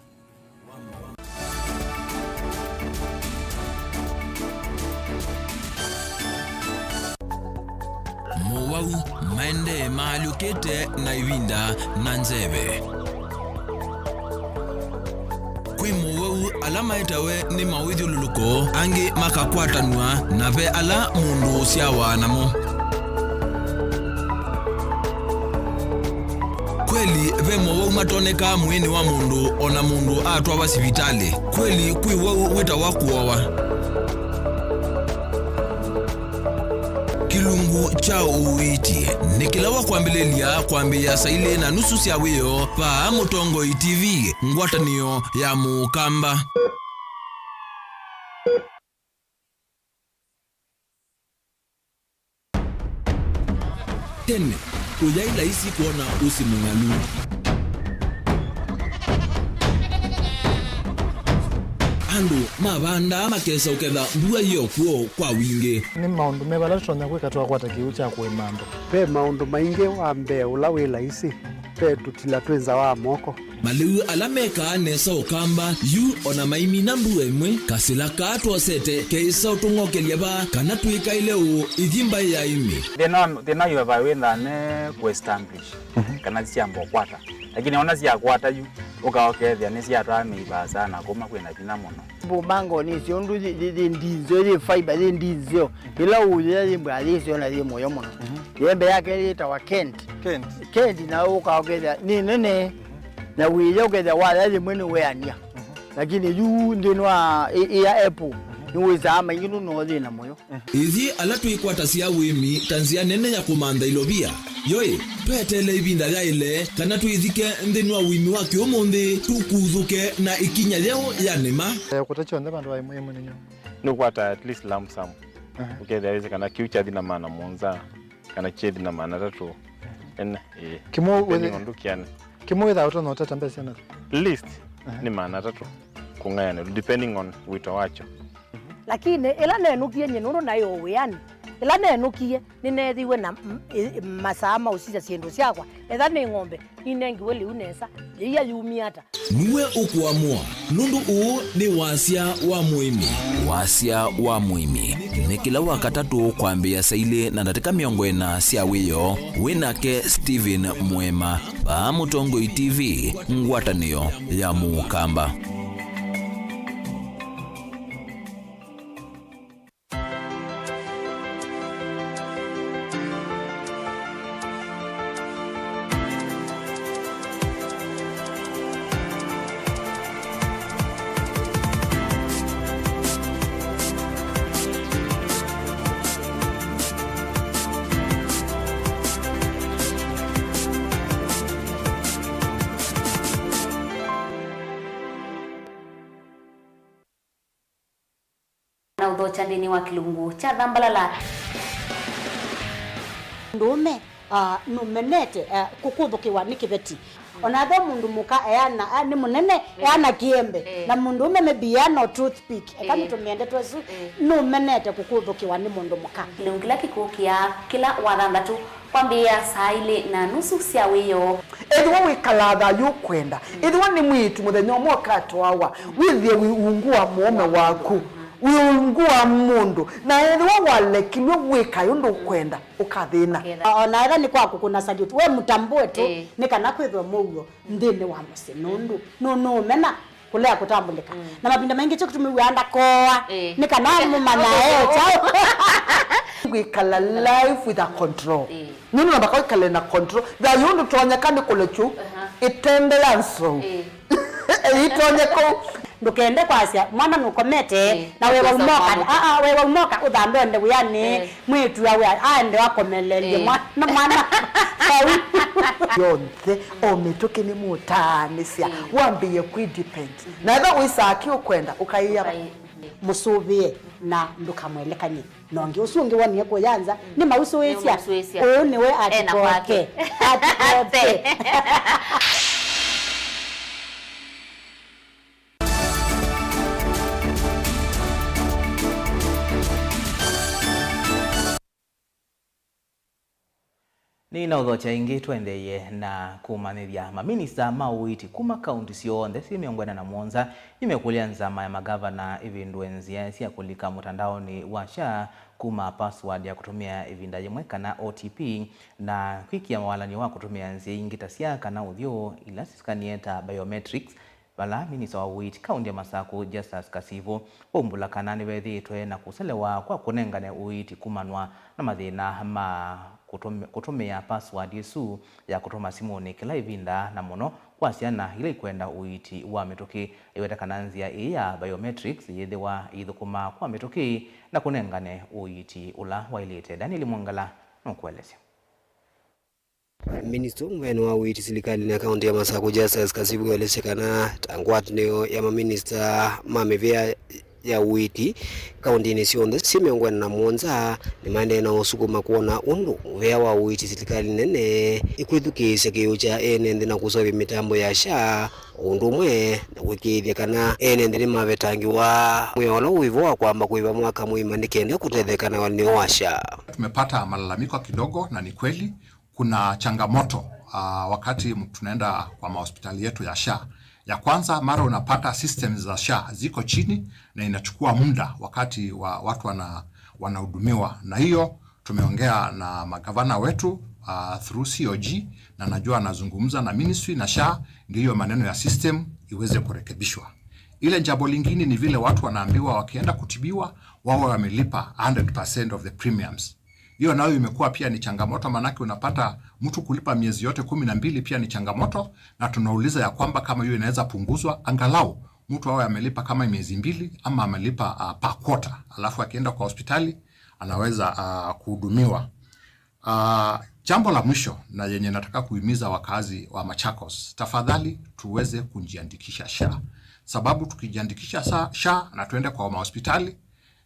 Mowau maendee maalyũkĩte na ĩvinda na nzeve. Kwĩ mowau ala maetawe nĩ mawĩthyũlũlũko, angĩ makakwatanw'a, na ve ala mũndũ ũsyawa namo. Kweli, ve mowau matonekaa mwĩĩnĩ wa mũndũ o na mũndũ atwawa sivitalĩ. Kweli, kwĩ wau wĩtawa kũowa. Kĩlungu kya ũiiti nĩ kĩla wa kwambĩlĩlya kwambĩĩa saa ilĩ na nusu sya wĩoo vaa Mũtongoi T V, ngwatanĩo ya Mũkamba. Tene, kũyaĩ laisi kwona ũsĩ mũng'alu. Andũ mavandaa makesa ũketha mbua yĩ o kw'o kwa wingĩ. Nĩ maũndũ meva ala tũtonya kwĩka twakwata kĩw'ũ kya kũĩma andũ? Ve maũndũ maingĩ. Wa mbee ũla wĩ laisi, ve tũtila twĩ nza wa moko. Malĩu ala mekaa nesa Ũkamba yu o na maimina mbua ĩmwe, kasĩla kaa twosete keĩsa ũtũng'okelya vaa kana twĩkaĩle ũũ ithi mbaĩ ya ĩmĩ. Thĩna wa, thĩna wa highway wĩthaa ne kũ establish, mhm, kana syamba ũkwata. Lakini ona syakwata yu, ũka ũkethĩa nĩsyatwaa mĩi vaasa na kuma kwĩna vinya mũno. Mbũmango nĩ syo ũndũ yĩ, yĩ, yĩ ndinzeo, yĩ fiber, yĩ ndinzeo. Ĩla ũyĩa yĩ mbwa yĩ syo na yĩ mũyo mũno. Mhm. Yembe yake yĩtawa Kent. Kent. Kent na ũka ũkethĩa nĩ nene. Na wĩya ũkethĩa waya yĩmwe nĩ weania. Mhm. Lakini yu nthĩnĩ wa ĩ-, ĩ ya apple, mhm, nĩ wĩsaa maingĩ nũno thĩna mũyo. Ithyĩ ala twĩkwatasya ũĩmi ta nzĩa nene ya kũmantha ilovia, yoĩ, tweteele ĩvinda yaĩle kana twĩthike nthĩnĩ wa ũĩmi wa kĩũmũnthĩ, tũkuthũke na ĩkinya yeũ ya nĩma. Eh, kũte kyonthe vandũ va ĩmwe ĩmwe nĩ nyũmba. Nũkwata at least lump sum. Aha. Ũkethĩa wĩsĩ kana kĩu kyathi na maana mũonza, kana kyethi na maana atatũ. Ene, ĩĩ. Kĩmwe depending wĩthĩ- on ndũkĩane. Kĩmwe wĩthaa ũtonya ũtata mbesa syana? Least, aha, nĩ maana atatũ kũng'ayanĩlwa, depending on wĩto wakyo. Lakini ĩla nenũkie nyie, nũndũ naĩ o wĩanĩ, ĩla nenũkie, nĩneethiwe na m-, ĩ-, masaa ma ũsisya syĩndũ syakwa. Etha nĩ ng'ombe, ninengiwe lĩu nesa, yĩia yumie ata? Nue ũkũamũa, nũndũ ũũ nĩ Wasya wa Mũĩmi. Wasya wa Mũĩmi nĩ kĩla Wakatatũ kwambĩĩa saa ilĩ na ndatĩka mĩongo ĩna sya wĩoo. Wĩ nake Stephen Mwema, vaa Mũtongoi T V, ngwatanĩo ya Mũkamba. Na ũthokya nthĩnĩ wa kĩlungu kya Thambalala. Mũndũũme, ah, nũmenete, ah, kũkũthũkĩwa nĩ kĩveti. O na ve mũndũ mũka eana, ah, nĩ mũnene, eh, eana kĩembe. Eh. Na mũndũũme maybe eana o toothpick. Eka, eh, nĩtũmĩe ndeto ĩsu, eh, nũmenete kũkũthũkĩwa nĩ mũndũ mũka. Kĩlungu kĩla kĩkũkĩa kĩla Wathanthatũ. Kwambĩĩa saa ilĩ na nusu sya wĩoo. Ethĩwa wĩkalaa thayũ ũkwenda, ethĩwa nĩ mwĩĩtu mũthenya ũmwe ũkatwawa, wĩthĩe wĩ ungu wa mũũme waku, wĩ ungu wa mũndũ, na ethĩwa walekilw'e wĩkae ũndũ ũkwenda, ũkathĩna. Ũkethĩa. O na ethĩwa nĩ kwa kũkũna salute, we mũtambũe tu, ĩĩ, nĩ kana kwĩthwe mũuo nthĩnĩ wa mũsyĩ, nũndũ nũ-, nũũmena kũlea kũtambũlĩka. Mm. Na mavinda maingĩ kyo kĩtumi wĩaa ndakooa, eh, nĩ kana mũmanyae kyaũ. Kwĩkala life with a control. Eh. Nũndũ namba kwĩkale na control. Thayũ ndũtonyeka nĩ kũlekyu. Aha. Ĩtembe ya nsou. Eh. Ĩitonyeka. Ndũkende kwasya mwana nũkomete, eh, na wewa ũkosa ũmoka. Aa, wewa ũmoka, ũthambe onde wĩanĩ. Eh. Mwĩĩtu awe aende akomelelye, eh, mwana, mwana. Yonthe, o mĩtũkĩ nĩmũtaanĩsya, mm, wambĩĩe kwĩ depend. Mm-hmm. Na ethĩwa wĩsaa kĩ ũkwenda, ũkaĩa. Ũkaĩ-, mũsũvĩe na ndũkamwelekany'e na ũngĩ. Ũsu ũngĩ wonie kũya nza, mm, nĩmausũĩsya. Nĩmausũĩsya. Ũyũ nĩwe ena kwake. Atikoke. Atikoke. Nĩnaũthokya ĩngĩ, tũendeeye na kũmanyĩthya. Maminista ma ũiiti kuma kaunti syonthe syĩ mĩongo ĩna na mũonza nĩmekũlya nzama ya magavana ĩvĩndũe nzĩa sya kũlika mũtandaonĩ wa SHA kuma password ya kũtũmĩa ĩvinda yĩmwe kana O T P, na kwĩkĩa mawalany'o wa kũtũmĩa nzĩa ingĩ ta sya kana ũthyũ, ila sisikanie ta biometrics, vala minista wa ũiiti kaunti ya Masakũ, Justus Kasivu, waumbũla kana nĩvethĩĩtwe na kũselewa kwa kũnengane ũiiti kumanwa na mathĩna ma kũtũm-, kũtũmĩa password ĩsu ya kũtũma simũnĩ kĩla ĩvinda, na mũno kwa syana ila ikwenda ũiiti wa mĩtũkĩ. Aiweta kana nzĩa ĩĩ ya biometrics yĩthĩwa ĩithũkũma kwa mĩtũkĩ na kũnengane ũiiti ũla waĩlĩte. Daniel Mwangala nũkũelesya. Minista mũveni wa ũiiti silikalĩnĩ ya kaunti ya Masakũ, Justus Kasivu, aelesye kana ta ngwatanĩo ya maminista ma mĩvĩa ya ũiiti kauntinĩ syonthe syĩ mĩongo ĩna na mũonza nĩmaendee na ũsukuma kwona ũndũ mũvĩa wa ũiiti silikalĩ nene ĩkwĩthukĩĩsya kĩw'ũ kya ene nthĩ na kũseũvya mĩtambo ya SHA, o ũndũ ũmwe na kũĩkĩĩthya kana ene nthĩ nĩmavetangĩwa mwĩao ũla wĩ vo wa kwamba kũĩva mwaka mũima nĩ kenda kũtetheka na walany'o wa SHA. Tumepata malalamiko kidogo, na ni kweli, kuna changamoto, ah, wakati m-, tunaenda kwa mahospitali yetu ya SHA. Ya kwanza, mara unapata systems za SHA ziko chini na inachukua muda wakati wa watu wana-, wanahudumiwa. Na hiyo tumeongea na magavana wetu, ah, through C O G, na najua anazungumza na ministry na SHA, ndio hiyo maneno ya system iweze kurekebishwa. Ile jambo lingine ni vile watu wanaambiwa wakienda kutibiwa, wawe wamelipa hundred percent of the premiums. Hiyo nayo imekuwa pia ni changamoto, maanake unapata mtu kulipa miezi yote kumi na mbili pia ni changamoto, na tunauliza ya kwamba kama hiyo inaweza punguzwa, angalau mtu awe amelipa kama miezi mbili ama amelipa, ah, per quarter, alafu akienda kwa hospitali anaweza, ah, kuhudumiwa. Ah, jambo la mwisho na yenye nataka kuhimiza wakazi wa Machakos, tafadhali tuweze kujiandikisha SHA, sababu tukijiandikisha sa-, SHA na tuende kwa mahospitali,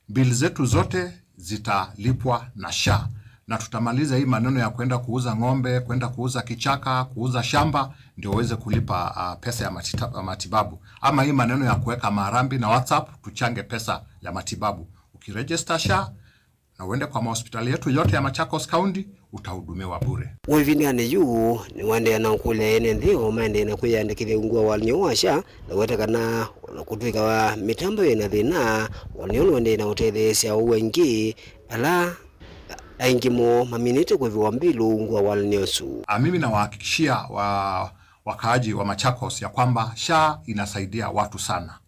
bill zetu zote zitalipwa na SHA, na tutamaliza hii maneno ya kwenda kuuza ng'ombe, kwenda kuuza kichaka, kuuza shamba. ndio uweze kulipa, ah, pesa ya matita-, ya matibabu. Ama hii maneno ya kuweka marambi na WhatsApp, tuchange pesa ya matibabu. Ukiregister SHA na uende kwa mahospitali yetu yote ya Machakos County, utahudumiwa bure. Wĩvindanĩ yu, nĩwaendeea na ũkũlya ene nthĩ o maendee na kwĩyandĩkĩthya ungu wa walany'o wa SHA, na weta kana ona kũtw'ĩka wa mĩtambo yĩna thĩna, walany'o nĩwaendeee na ũtetheesya ũu aingĩ ala aingĩ moo maminĩte kwĩvĩwa mbilũ ungu wa walany'o ũsu. Ah, mimi nawahakikishia wa-, wakaaji wa Machakos ya kwamba SHA inasaidia watu sana.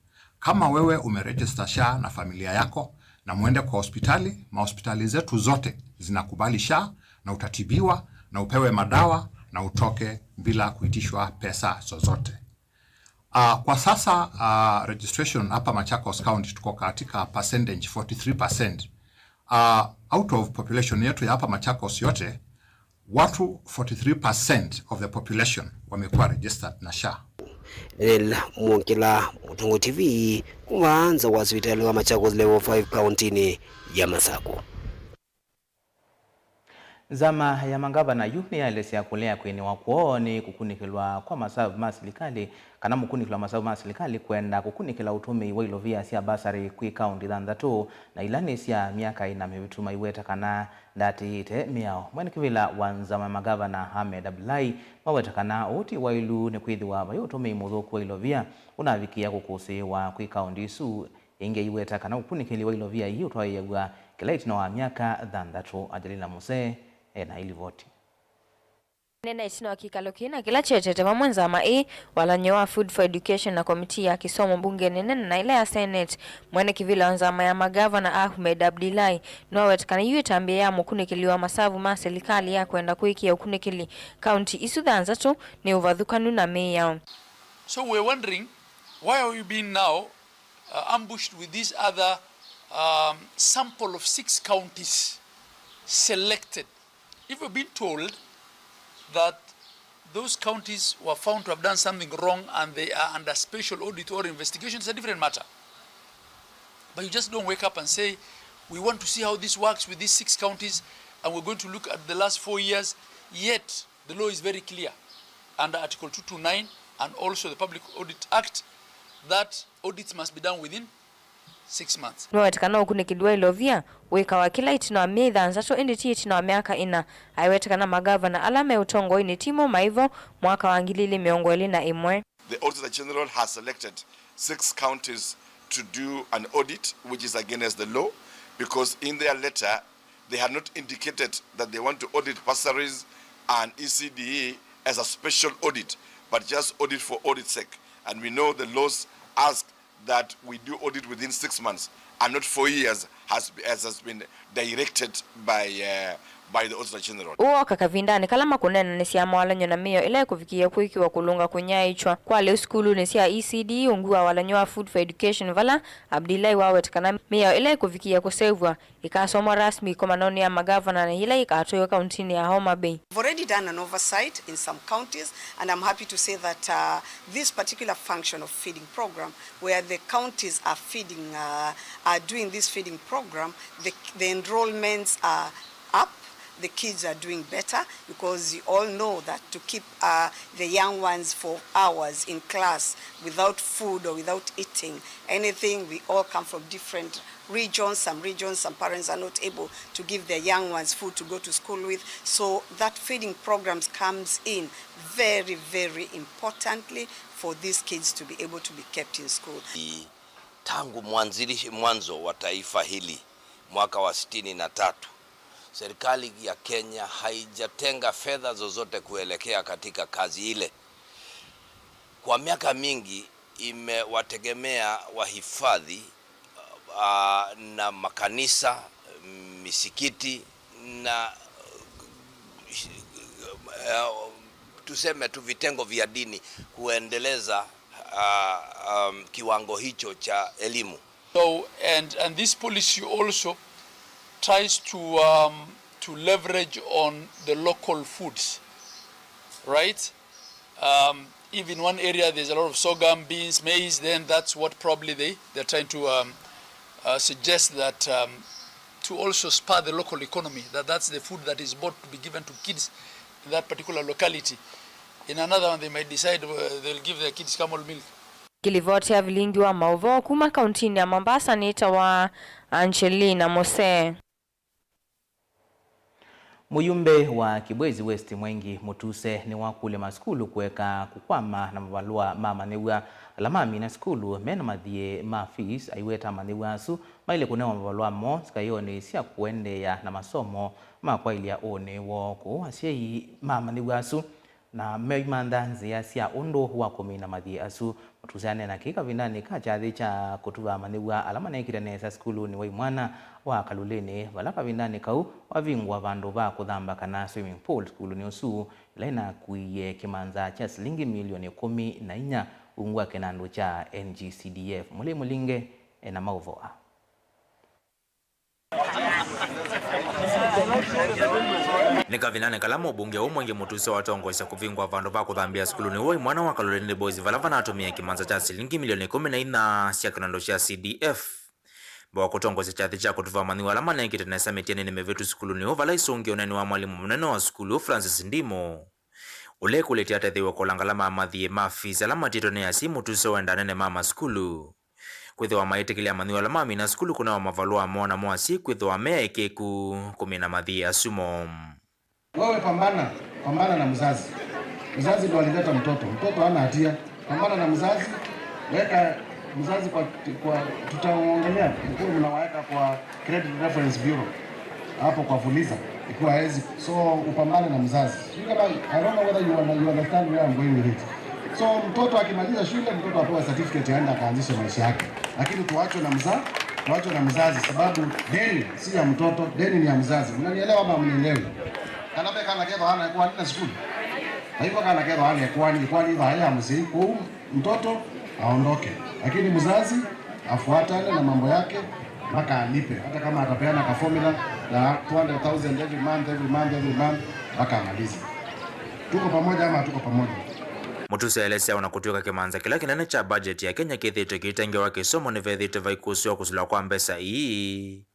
Kama wewe umeregister SHA na familia yako na muende kwa hospitali, mahospitali zetu zote zinakubali SHA na utatibiwa na upewe madawa na utoke bila kuitishwa pesa zozote. Ah, kwa sasa, ah, registration hapa Machakos County tuko katika percentage forty-three percent. Ah, out of population yetu ya hapa Machakos yote, watu forty-three percent of the population wamekuwa registered na SHA. Daniel Mwongela, Mũtũngũ T V, kuma nza wa sivitali wa Machakos Level five kauntinĩ ya Masakũ. Nzama ya mangavana yu nĩyaelesya kũlea kwĩnĩwa kwoo nĩ kũkunĩkĩlwa kwa masavu ma silikalĩ, kana mũkunĩkĩlwa masavu ma silikalĩ kwenda kũkunĩkĩla ũtũmĩi wa ilovia sya basarĩ kwĩ kaunti thanthatũ, na ila nĩ sya myaka ĩna mĩvĩtu, maiweta kana ndaatĩĩte mĩao. Mwene kĩvĩla wa nzama ya mangavana Ahmed Abdullahi maweta kana ũu ti wailu nĩ kwĩthĩwa vai ũtũmĩi mũthũku wa ilovia ũnavikĩĩa kũkũsĩĩwa kwĩ kaunti isu. Ĩngĩ aiweta kana ũkunĩkĩli wa ilovia ii ũtwaĩĩaw'a kĩla ĩtina wa myaka thanthatũ. Angelina Musee e na ĩlivoti. Nena ĩtina wa kĩkalo kĩĩ na kĩla kyetete vamwe nzama ĩĩ, walany'o wa Food for Education na komitii ya kĩsomo mbungenĩ nene na ĩla ya Senate, mwene kĩvĩla wa nzama ya magavana Ahmed Abdullahi nĩwaweta kana yu ĩtambya ya mũkunĩkĩli wa masavu ma silikalĩ ya kwenda kũĩkĩĩa ũkunĩkĩli kaunti isu thanthatũ nĩ ũvathũkanu na mĩao. So we're wondering, why are we being now uh, ambushed with this other um, sample of six counties selected? If we've been told that those counties were found to have done something wrong and they are under special audit or investigation, it's a different matter. But you just don't wake up and say, "We want to see how this works with these six counties, and we're going to look at the last four years." Yet, the law is very clear under Article two two nine and also the Public Audit Act that audits must be done within six months. Nĩwaweta kana ũkunĩkĩli wa ilovia wĩkawa kĩla ĩtina wa myei thanthatũ, ĩndĩ ti ĩtina wa myaka ĩna. Aiweta kana magavana ala me ũtongoinĩ timo maivo mwaka wa ngili ilĩ mĩongo ĩlĩ na ĩmwe. The Auditor General has selected six counties to do an audit, which is against the law, because in their letter, they had not indicated that they want to audit bursaries and E C D E as a special audit, but just audit for audit's sake. And we know the laws ask that we do audit within six months and not four years, has, as has been directed by, uh, by the Auditor General. Ũũ woka kavindanĩ kala makũneenanĩsya mawalany'o na mĩao ĩla ĩkũvikĩĩa kwĩkĩwa kũlũnga kũnyaĩĩkya kwa lĩu sukulunĩ sya E C D E ungu wa walany'o wa Food for Education, vala Abdullahi waweta kana mĩao ĩla ĩkũvikĩĩa kũseũvw'a ĩkasomwa rasmi ĩkomanonĩ ya magavana na yĩla yĩkatwaiwe kauntinĩ ya Homa Bay. We've already done an oversight in some counties, and I'm happy to say that, uh, this particular function of feeding program, where the counties are feeding, uh, are doing this feeding program, the, the enrollments are up, the kids are doing better, because you all know that to keep, uh, the young ones for hours in class without food or without eating anything, we all come from different regions. Some regions, some parents are not able to give their young ones food to go to school with. So that feeding programs comes in very, very importantly for these kids to be able to be kept in school. Tangu mwanzilishi, mwanzo wa taifa hili mwaka wa sitini na tatu, serikali ya Kenya haijatenga fedha zozote kuelekea katika kazi ile. Kwa miaka mingi imewategemea wahifadhi, ah, na makanisa, misikiti na, eh, tuseme tu vitengo vya dini kuendeleza, ah, um, kiwango hicho cha elimu. So, and, and this policy also tries to, um, to leverage on the local foods, right? Um, if in one area there's a lot of sorghum, beans, maize, then that's what probably they, they're trying to, um, uh, suggest that, um, to also spur the local economy, that that's the food that is bought to be given to kids in that particular locality. In another one, they might decide, uh, they'll give their kids camel milk. Kĩlivoti ya vilingi wa maũvoo kuma kauntinĩ ya Mombasa nĩtawa Angelina Mose. Mũyumbe wa Kibwezi West Mwengi Mutuse nĩwakũlya masukulu kũeka kũkwama na mavalũa ma amanyĩw'a ala mamina sukulu me na mathiĩ ma fees, aiweta amanyĩw'a asu maĩle kũnewa mavalũa moo sikaĩonĩ sya kũendeea na masomo ma kwaĩlya ũnĩ woo kũũ asyai ma amanyĩw'a asu. Na meimantha nzĩa sya ũndũ wa kũmina mathiĩ asu. Mutuse aneena kĩĩ kavindanĩ ka kyathĩ kya kũtuva amanyĩw'a ala maneekĩte nesa sukulunĩ wa imwana wa Kaloleni, vala kavindanĩ kau wavingũa vandũ va kũthamba kana swimming pool sukulunĩ ũsu, ĩla ĩnakuie kĩmanza kya silingi milioni ĩkũmi na inya ungu wa kĩnandũ kya N G C D F. Mũlei Mũlinge ena maũvoo aa. Nĩ kavindanĩ kala mũmbunge ũũ Mwengi Mutuse watongoesya kũvingũa vandũ va kũthambĩa sukulunĩ wa imwana wa Kaloleni Boys vala vanatũmĩe kĩmanza kya silingi milioni ĩkũmi na inya sya kĩnandũ kya C D F. Mbee wa kũtongoesya kyathĩ kya kũtuva amanyĩw'a ala maneekĩte nesa mĩtianĩnĩ mĩvĩtu sukulunĩ ũũ vala isũngĩe ũneeni wa mwalimũ mũnene wa sukulu Francis Ndimo, ũla ekũlĩtye atetheiwe kũla ngalama ya mathiĩ ma fees ala matiĩtwe nĩ asyai, Mutuse wenda anene ma masukulu kwĩthĩwa maĩtĩkĩlya amanyĩw'a ala mamina sukulu kũnewa mavalũa moo namo asyai kwĩthĩwa me aĩkĩĩku kũmina mathiĩ asu moo. Wewe pambana, pambana na mzazi. Mzazi ndo alileta mtoto. Mtoto hana hatia. Pambana na mzazi. Weka mzazi kwa, kwa, tutaongelea, mkuwe mnawaweka kwa Credit Reference Bureau hapo kwa Fuliza, ikiwa hawezi. So upambane na mzazi. Sijui kama, I don't know whether you, under- you understand where I'm going with it. So mtoto akimaliza shule, mtoto apewe certificate, aende akaanzishe maisha yake, lakini tuachwe na mza tuachwe na mzazi, sababu deni si ya mtoto, deni ni ya mzazi. Mnanielewa ama mnielewi? Kana pe kana ketho ana kwa nini school? Kwa hivyo kana ketho ana kwa nini kwa nini ya mzee kwa mtoto aondoke, lakini mzazi afuatane na mambo yake mpaka alipe, hata kama atapeana ka formula ya two hundred thousand every month, every month, every month, mpaka amalize. Tuko pamoja ama hatuko pamoja? Mutuse aelesya ona kũtw'ĩka kĩmanza kĩla kĩnene kya budget ya Kenya kĩthĩĩtwe kĩitengewa kĩsomo nĩvethĩĩtwe vaikũsĩwa kũsũlwa kwa mbesa ii,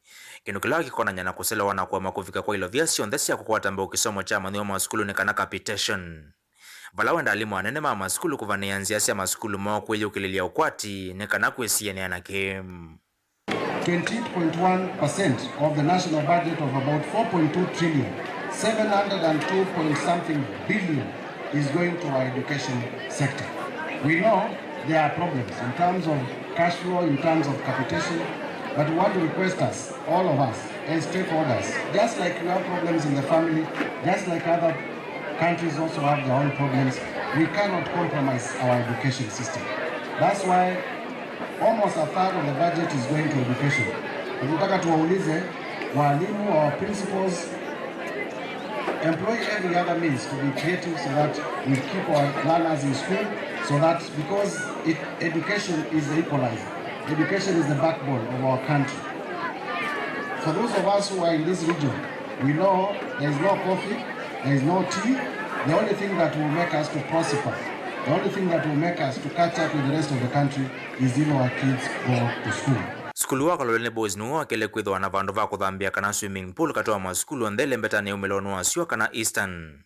kĩndũ kĩla kĩkonany'a na kũselewa na kũema kũvika kwa ilovia syonthe sya kũkwata mbau kĩsomo kya amanyĩw'a ma sukulunĩ kana capitation. Vala wenda alimũ anene ma masukulu kũvanĩĩa nzĩa sya masukulu moo kwĩyũkĩlĩlya ũkwati nĩ kana kwĩsianĩa na kĩĩ. Twenty-eight point one percent of the national budget of about four point two trillion, seven hundred and two point something billion is going to our education sector. We know there are problems in terms of cash flow, in terms of capitation, but we want to request us, all of us, as stakeholders, just like you have problems in the family, just like other countries also have their own problems, we cannot compromise our education system. That's why almost a third of the budget is going to education. Nataka tuwaulize walimu, our principals, employ every other means to be creative so that we keep our learners in school, so that, because it, education is the equalizer, education is the backbone of our country. For those of us who are in this region, we know there is no coffee, there is no tea. The only thing that will make us to prosper, the only thing that will make us to catch up with the rest of the country is if our kids go to school. Sukulu wa Kaloleni Boys nĩw'o wa kelĩ kwĩthĩwa na vandũ va kũthambĩa kana swimming pool katĩ wa masukulu onthe ĩlembetanĩ ya umĩlonĩ wa syũa kana Eastern,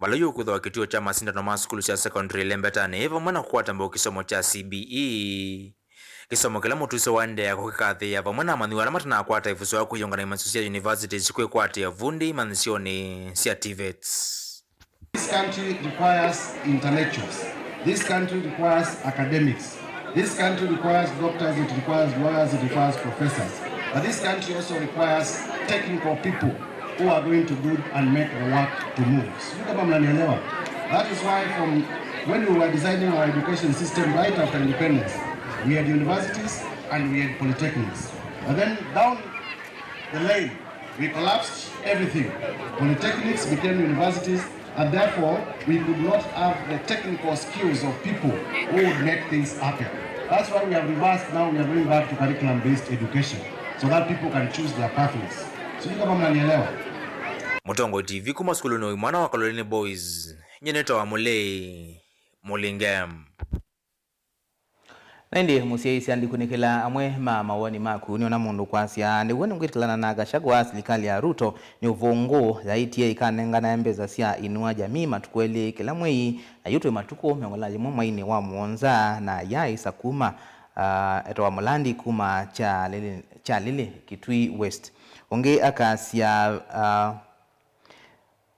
vala yu ũkwĩthĩwa kĩtuo kya masindano ma sukulu sya secondary ĩlembetanĩ ĩ vamwe na kũkwata mbau kĩsomo kya C B E. Kĩsomo kĩla Mutuse waendeea kũkĩkathĩĩa vamwe na amanyĩw'a ala matanakwata ĩvuso ya kwĩyũngana imanyĩsyo sya universities kwĩkwatĩa vundi imanyĩsyonĩ sya TVETs. This country requires intellectuals. This country requires academics. This country requires doctors, it requires lawyers, it requires professors. But this country also requires technical people who are going to do and make the work to move. Sijui kama mnanielewa. That is why from when we were designing our education system right after independence, we had universities and we had polytechnics. But then down the line, we collapsed everything. Polytechnics became universities, and therefore we could not have the technical skills of people who would make things happen. That's why we have reversed now, we are going back to curriculum-based education so that people can choose their pathways. Sijui kama mnanielewa. Mũtongoi T V kuma sukulunĩ wa imwana wa Kaloleni Boys, nyie nĩtawa Mũlei Mũlinge. Na ĩndĩ mũsyaĩĩsya, ndikunĩkĩla amwe ma mawoni maku. Nĩona mũndũ kwasya, nĩw'o nĩngwĩtĩkĩlana na Gachagua, silikalĩ ya Ruto nĩ ũvũngũ, yaĩtye ĩkanenganae mbesa sya Inua Jamii matukũ elĩ kĩla mwei, na yu twĩ matukũ mĩongo ĩlĩ na yĩmwe mweinĩ wa mũonza, na yaaĩsa kuma, ah, etawa Mũlandi kuma Kyalili, Kyalili, Kitui West. Ũngĩ akasya, ah,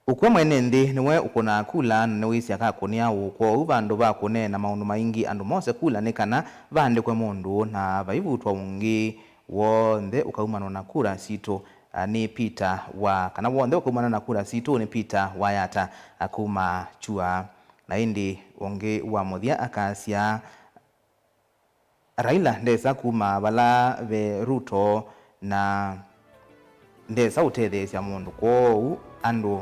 Ũkw'a mwene nthĩ nĩwe ũkũnaa kula, na nĩwĩsĩ akakũnĩa ũũ. Kwoou vandũ va kũneena maũndũ maingĩ, andũ mose kula nĩ kana vaandĩkwe mũndũ, na vaivutwa ũngĩ w'onthe ũkaumanwa na kura sitũ, a, nĩ Peter wa, kana w'onthe ũkaumanwa na kura sitũ nĩ Peter wa Yatta, a, kuma Chua. Na ĩndĩ ũngĩ wa mũthya akasya, Raila ndesa kuma vala ve Ruto, na ndesa ũtetheesya mũndũ, kwoou andũ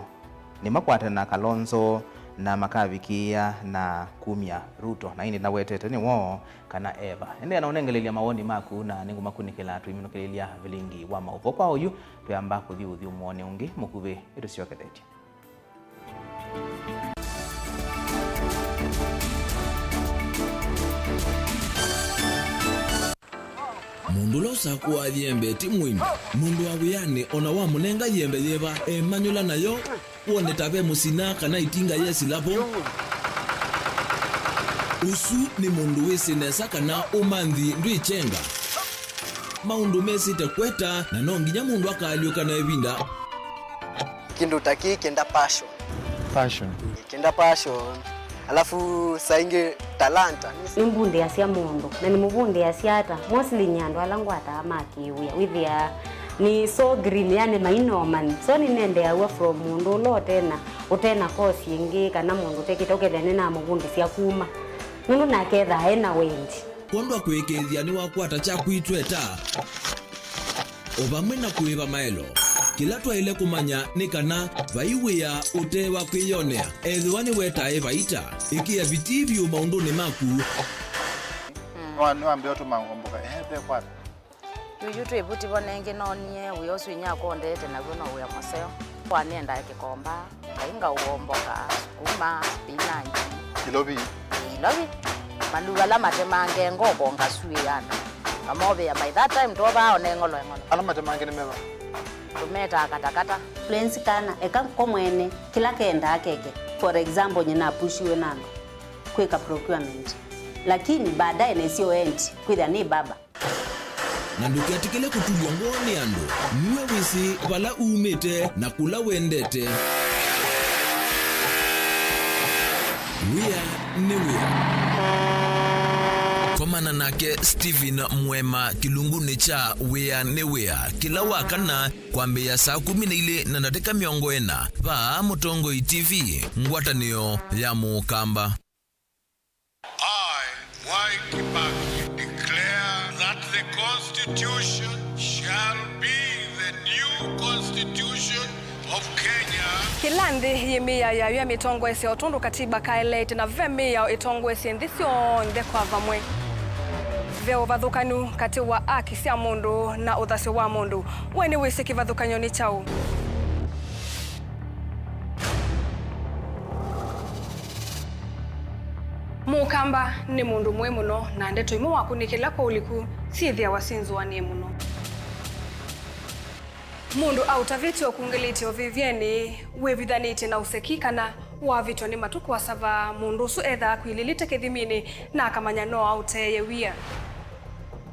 nĩmakwatana Kalonzo na makavikĩĩa na kumya Ruto. Na ĩndĩ ndawetete nĩ woo kana eva. Endeea na ũnengelelya mawoni maku, na nĩngũmakunĩkĩla tũiminũkĩlĩlya vilingi wa maũvoo. Kwa oyu, twĩamba kũthi ũthyũmũonĩ ũngĩ mũkuvĩ, ĩtũsyokethetye. Mũndũ ũla ũsakũaa yembe ti mũĩmi. Mũndũ wa wĩanĩ o na wamũnenga yembe yĩva, emanyũla nayo, wone ta ve mũsina kana ĩtinga yesĩla vo. Ũsu nĩ mũndũ wĩsĩ nesa kana ũmanthi ndwĩ kyenga. Maũndũ mesĩte kweta, na no nginya mũndũ akaalyũka na ĩvinda. Kĩndũ ta kĩĩ kĩenda passion. Passion. Kĩenda passion. Alafu saa ingĩ talanta. Nĩmbundĩasya mũndũ, na nĩmũvundĩasya ata? Mostly nĩ andũ ala ngwataa ma kĩwĩa. Wĩthĩaa nĩ so green, yani mainomani. So nĩnendeeaw'a from mũndũ ũla ũtena, ũtena course ĩngĩ, kana mũndũ ũtekĩte, ũkethĩa nĩnamũvundĩsya kuma. Nũndũ nake ethaa ena wendi. Kwondũ wa kũĩkĩĩthya nĩwakwata kyaku itweta, o vamwe na kũĩva maelo. Kĩla twaĩle kũmanya nĩ kana vai wĩa ũte wa kwĩyonea. Ethĩwa nĩwetae vaita, ĩkĩa vitii vyũ maũndũnĩ maku. Nĩwa-, nĩwambĩa ũtũma ngomboka, ehe, ve kwata. Yuyu twĩ vu tivo nengĩ noonie wĩa ũsu inyakwa ũndeete naw'o no wĩa mũseo. Wanendae kĩkomba, kainga ũomboka, sukuma, spinach. Ilovi. Ĩĩ, ilovi. Maluva ala matemange ngoko ngasuĩana. Ngamovĩa, by that time twovaa one ng'olo eng'olo. Ala matemange nĩ meva? Tũmetaa katakata. Lwenzi kana, eka ko mwene, kĩla kendaa keke. For example, nyina apushiwe na andũ kwĩka procurement. Lakini baadaye nesio endi, kwĩthĩa nĩ baba. Na ndũketĩkĩle kũtulw'a ngoo nĩ andũ. Nue wĩsĩ vala umĩte na kũla wendete. Wĩa nĩ wĩa. Komana nake Stephen Mwema kĩlungunĩ kya Wĩa nĩ Wĩa kĩla wa kana kwambĩĩa saa kũmi na ilĩ na ndatĩka mĩongo ĩna vaa Mũtongoi T V, ngwatanĩo ya Mũkamba. I, Mwai Kibaki, declare that the Constitution shall be the new Constitution of Kenya. Kĩla nthĩ yĩ mĩao yayo ya mĩtongoesya o tondũ katiba kaeleete, na ve mĩao ĩtongoesye nthĩ syonthe kwa vamwe. Ve ũvathũkanu katĩ wa aki sya mũndũ na ũthasyo wa mũndũ. We nĩwĩsĩ kĩvathũkany'o nĩ kyaũ? Mũkamba nĩ mũndũ mũĩ mũno, na ndeto imwe wakunĩkĩla kwa ũliku syĩthĩawa syĩ nzũanĩe mũno. Mũndũ aũtavĩtye ũkungĩlĩtye ũvĩvyenĩ, wĩvithanĩtye na ũseki, kana wavĩtwa nĩ matukũ asava, mũndũ ũsu ethaa akwilĩlĩte kĩthiminĩ na akamanya no aũteeye wia.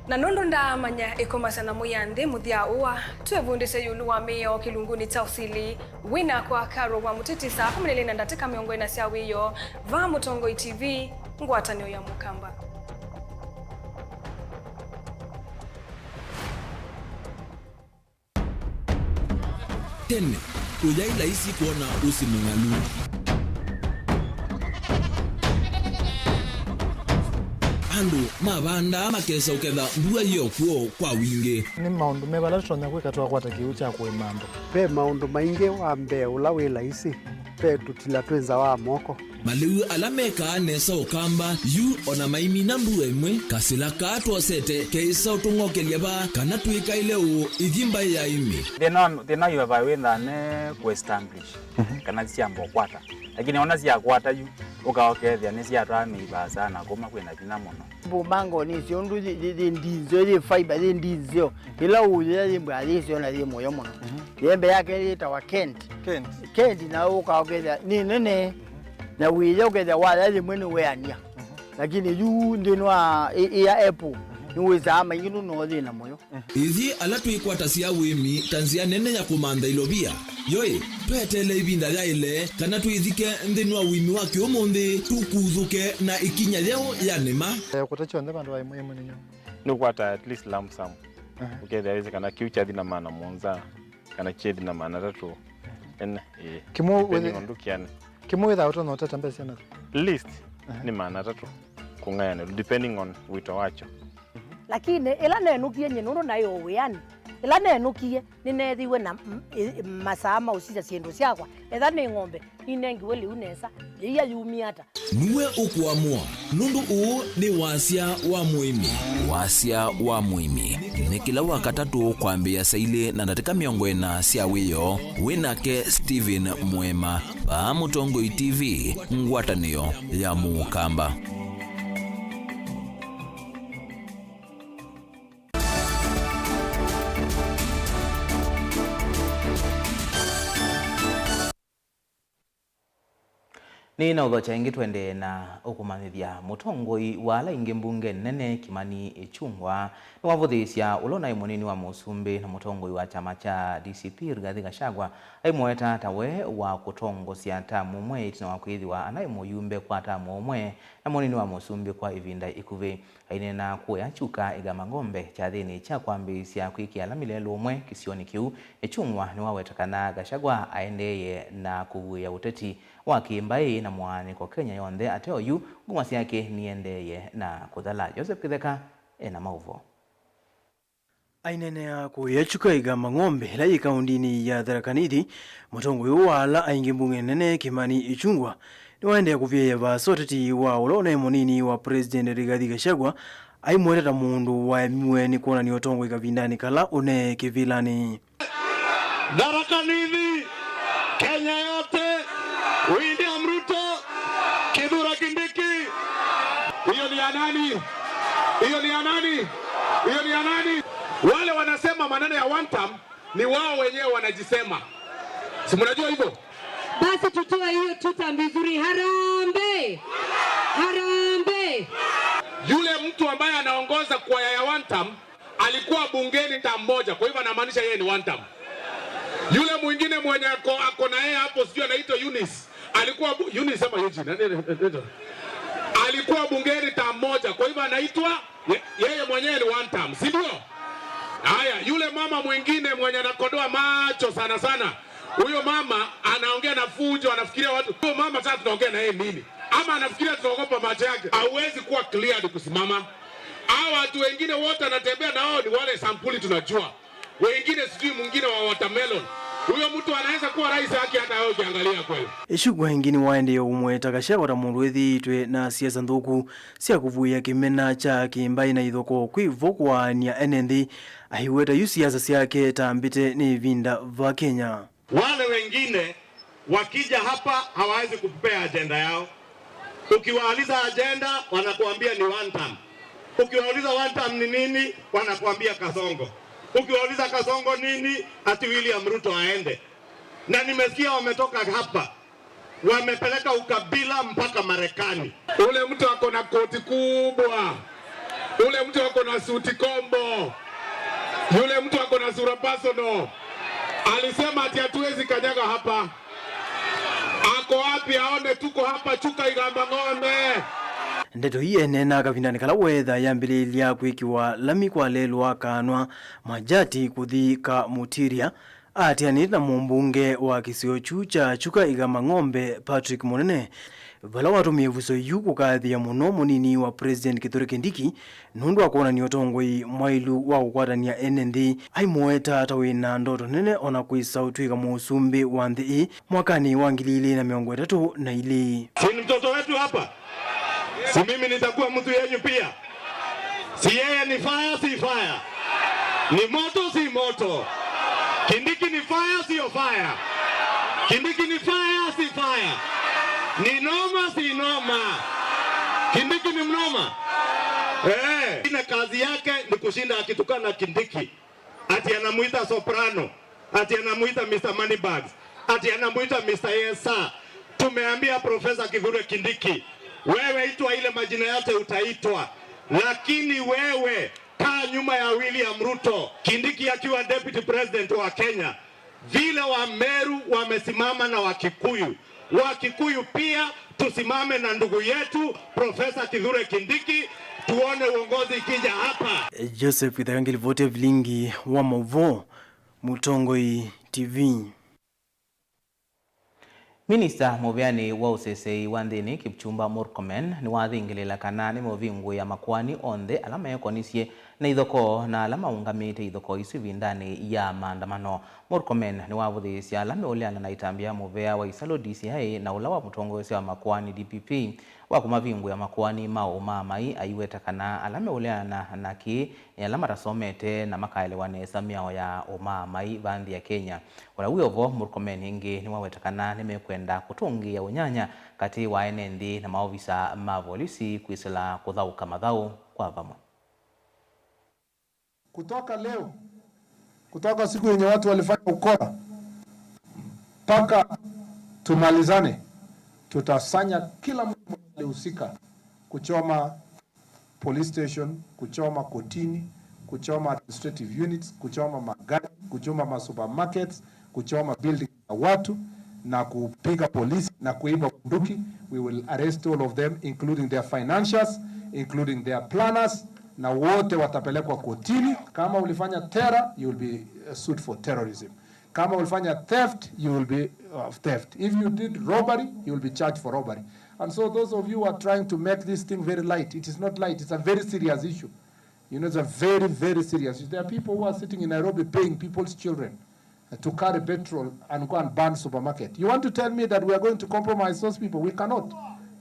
Na nũndũ ndaamanya ĩkomasya na mũya nthĩ mũthya ũa, twĩvundĩsye ĩũlũ wa mĩao kĩlungunĩ kya ũsili. Wĩ nakwa Carol wa Mũtiti saa kũmi na ilĩ na ndatĩka mĩongo ĩna sya wĩoo, vaa Mũtongoi T V, ngwatanĩo ya Mũkamba. Tene, kũyaĩ laisi kwona ũsĩ mũng'alu. Andũ mavandaa makesa ũketha mbua yĩ o kw'o kwa wingĩ. Nĩ maũndũ meva ala tũtonya kwĩka twakwata kĩw'ũ kya kũĩma andũ? Ve maũndũ maingĩ. Wa mbee ũla wĩ laisi, ve tũtila twĩ nza wa moko. Malĩu ala mekaa nesa Ũkamba, yu o na maimina mbua ĩmwe, kasĩla kaa twosete keĩsa ũtũng'okelya vaa kana twĩkaĩle ũũ ithi mbaĩ ya ĩmĩ. Thĩna, thĩna yu ava wĩ nthane kũ establish, mhm, kana syamba ũkwata. Lakini ona syakwata yu, Ũka ũkethĩa nĩsyatwaa mĩi vaasa na kuma kwĩna vinya mũno. Mbumangoni icio ũndũ yĩ, yĩ, yĩ ndinzeo, yĩ fiber, yĩ ndinzeo. Ĩla ũyĩa yĩ mbwa yĩ syo na yĩ mũyo mũno. Yembe yake yĩtawa Kent. Kent. Kent na ũka ũkethĩa nĩ nene. Na wĩya ũkethĩa waya yĩmwe nĩ weania. Lakini yu nthĩnĩ wa ĩ, ĩ ya Apple, nĩwĩsaa maingĩ nũno thĩna mũyo. Ithyĩ ala twĩkwatasya ũĩmi ta nzĩa nene ya kũmantha ilovia, yo-ĩ, tweteele ĩvinda yaĩle kana twĩthike nthĩnĩ wa ũĩmi wa kĩũmũnthĩ, tũkuthũke na ĩkinya yeũ ya nĩma? Eh, kũta kyonthe vandũ va ĩmwe ĩmwe nĩ nyau. Nĩũkwata at least lump sum. Aha. Ũkethĩa wĩsĩ kana kĩu kyathi na maana mũonza, kana kyethi na maana atatũ. Ene, ĩĩ. Kĩmwe depending wĩthĩ-, on ndũkĩane. Kĩmwe wĩthaa ũtonya ũtata mbesa syana? Least, aha, nĩ maana atatũ kũng'ayanĩlwa, depending on wĩto wakyo. Lakini ĩla nenũkie nyie nũndũ naĩ o wĩanĩ, ĩla nenũkie nĩneethiwe na m-, ĩ-, masaa ma ũsisya syĩndũ syakwa. Etha nĩ ng'ombe, ninengiwe lĩu nesa, yĩia yumie ata? Nue ũkũamũa, nũndũ ũũ nĩ wasya wa mũĩmi. Wasya wa mũĩmi nĩ kĩla Wakatatũ kwambĩĩa saa ilĩ na ndatĩka mĩongo ĩna sya wĩoo, wĩ nake Stephen Mũema, vaa Mũtongoi T V, ngwatanĩo ya Mũkamba. Nĩ na ũthokya ĩngĩ, twendee na ũkũmanyĩthya. Mũtongoi wa ala aingĩ mbunge nene, Kimani Ichung'wah, nĩwavũthĩĩsya ũla ũnaĩ mũnini wa mũsumbĩ na mũtongoi wa kyama kya D C P, Rigathi Gachagua, aimũweta ta we wa kũtongosya tamu ũmwe ĩtina wa kwĩthĩwa anaĩ mũyumbe kwa tamu ũmwe na mũnini wa mũsumbĩ kwa ĩvinda ĩkuvĩ. Aineena kũya Chuka Igamba Ng'ombe kyathĩnĩ kya kwambĩĩsya kwĩkĩa lami lelũ ũmwe kĩsionĩ kĩu, Ichung'wah nĩwaweta kana Gachagua aendeeye na kũvuĩa ũteti wa kĩ-mbaĩ na mũaanĩko Kenya yonthe. Ate oyu, nguma syake niendeeye na kũthala. Joseph Kĩtheka ena maũvoo. Aineenea kũya Chuka Igamba Ng'ombe, ĩla yĩ kaũndĩnĩ ya Tharaka Nithi, mũtongoi ũũ wa ala aingĩ mbunge nene, Kimani Ichung'wah, nĩwaendee kũvyaĩa vaasa ũteti wa ũla ũnaĩ mũnini wa President Rigathi Gachagua, aimweta ta mũndũ waemiwe nĩ kwonany'a ũtongoi kavindanĩ kala ũnaĩ kĩvĩlanĩ. Tharaka Nithi, Kenya yote, William Ruto, Kithure Kindiki. Hiyo ni ya nani? Hiyo ni ya nani? Hiyo ni ya nani? Wale wanasema maneno ya one term ni wao wenyewe wanajisema. Si mnajua hivyo? Basi tutoe hiyo two term vizuri. Harambee! Harambee! Yule mtu ambaye anaongoza kwaya ya one term alikuwa bungeni term moja, kwa hivyo anamaanisha yeye ni one term. Yule mwingine mwenye ako, ako na yeye hapo, sijui anaitwa Eunice. Alikuwa bu-, Eunice ama Eugene? Nani anaitwa? Alikuwa bungeni term moja, kwa hivyo anaitwa ye-, yeye mwenyewe ni one term, si ndio? Haya, yule mama mwingine mwenye anakodoa macho sana sana, huyo mama anaongea na fujo, anafikiria watu. Huyo mama sasa tunaongea na yeye nini? Ama anafikiria tunaogopa macho yake? Hauwezi kuwa cleared kusimama. Hao watu wengine wote anatembea na wao ni wale sampuli tunajua. Wengine sijui mwingine wa watermelon. Huyo mtu anaweza kuwa rais haki hata wewe ukiangalia kweli. Ichung'wah ĩngĩ nĩwaendee ũmweta Gachagua ta mũndũ wĩthĩĩtwe na siasa nthũku sya kũvuĩa kĩmena kya kĩ-mbaĩ na ithokoo kwĩ vo kũaany'a ene nthĩ, aiweta yu siasa syake ta mbĩte nĩ ĩvinda va Kenya. Wale wengine wakija hapa hawawezi kukupea ajenda yao. Ukiwauliza ajenda, wanakuambia ni one term. Ukiwauliza one term ni nini, wanakuambia Kasongo. Ukiwauliza Kasongo nini, ati William Ruto aende. Na nimesikia wametoka hapa, wamepeleka ukabila mpaka Marekani. Ule mtu ako na koti kubwa, ule mtu ako na suti kombo, yule mtu ako na sura personal, alisema ati hatuwezi kanyaga hapa. Ako wapi aone tuko hapa Chuka Igamba Ng'ombe? Ndeto ii eneenaa kavindanĩ kala weather yambĩlĩĩlya kwĩkĩwa lami kwa lelũ wa Kanwa Majati kũthi Kamũtiria, aatĩanĩte na mũmbunge wa kĩsio kyu kya Chuka Igamba Ng'ombe, Patrick Mũnene, vala watũmie ĩvuso yu kũkathĩa mũno mũnini wa President Kithure Kindiki nũndũ wa kwonany'a ũtongoi mwaĩlu wa kũkwatany'a ene nthĩ. Aimũweta ta wĩ na ndoto nene o na kwĩsa ũtw'ĩka mũsumbĩ wa nthĩ ĩĩ mwakanĩ wa ngili ilĩ na mĩongo ĩtatũ na ilĩ. Si ni mtoto wetu hapa? Si mimi nitakuwa mtu yenyu pia? Si yeye ni fire, si fire? Ni moto, si moto? Kindiki ni fire, sio fire? Kindiki ni fire, si fire? Ni noma, si noma? Kindiki ni mnoma? Eh, ile kazi yake ni kushinda akitukana Kindiki. Ati anamuita soprano, ati anamuita Mister Moneybags, ati anamuita Mister Yes Sir. Tumeambia Professor Kithure Kindiki, wewe itwa ile majina yote utaitwa, lakini wewe kaa nyuma ya William Ruto. Kindiki akiwa deputy president wa Kenya, vile Wameru wamesimama na Wakikuyu, Wakikuyu pia tusimame na ndugu yetu Professor Kithure Kindiki, tuone uongozi ikija hapa. Joseph Ithayo ngilivoti ya vilingi wa mauvoo, Mũtongoi T V. Minista mũvĩanĩ wa ũseseĩ wa nthĩnĩ Kipchumba Murkomen nĩwathingĩlĩĩla kana nĩmeũvingũĩa makoani onthe ala meekonisye na ithokoo na ala maũngamĩte ithokoo isu ĩvindanĩ ya maandamano. Murkomen nĩwavũthĩĩsye ala meũleana na ĩtambya ya mũvea wa Isalu D C I na ũla wa mũtongoesya wa makoani D P P wa kũmavingũĩa makoani ma ũmaamai, aiweta kana ala meũleana na kĩĩ nĩ ala matasomete na makaelewa nesa mĩao ya ũmaamai va nthĩ ya Kenya. O na wĩ o vo, Murkomen ĩngĩ nĩwaweta kana nĩmekwenda kũtũngĩĩa ũnyanya katĩ wa ene nthĩ na maovisa ma volisi kwĩsĩla kũthaũka mathaũ kwa vamwe. Kutoka leo, kutoka siku yenye watu walifanya ukora mpaka tumalizane, tutasanya kila mtu mwenye alihusika kuchoma police station, kuchoma kotini, kuchoma administrative units, kuchoma magari, kuchoma masupermarkets, kuchoma buildings za watu na kupiga polisi na kuiba bunduki. We will arrest all of them, including their financiers, including their planners, na wote watapelekwa kotini. Kama ulifanya terror, you will be, uh, sued for terrorism. Kama ulifanya theft, you will be, uh, theft. If you did robbery, you will be charged for robbery. And so those of you who are trying to make this thing very light, it is not light. It's a very serious issue. You know, it's a very, very serious issue. There are people who are sitting in Nairobi paying people's children, uh, to carry petrol and go and burn supermarket. You want to tell me that we are going to compromise those people? We cannot.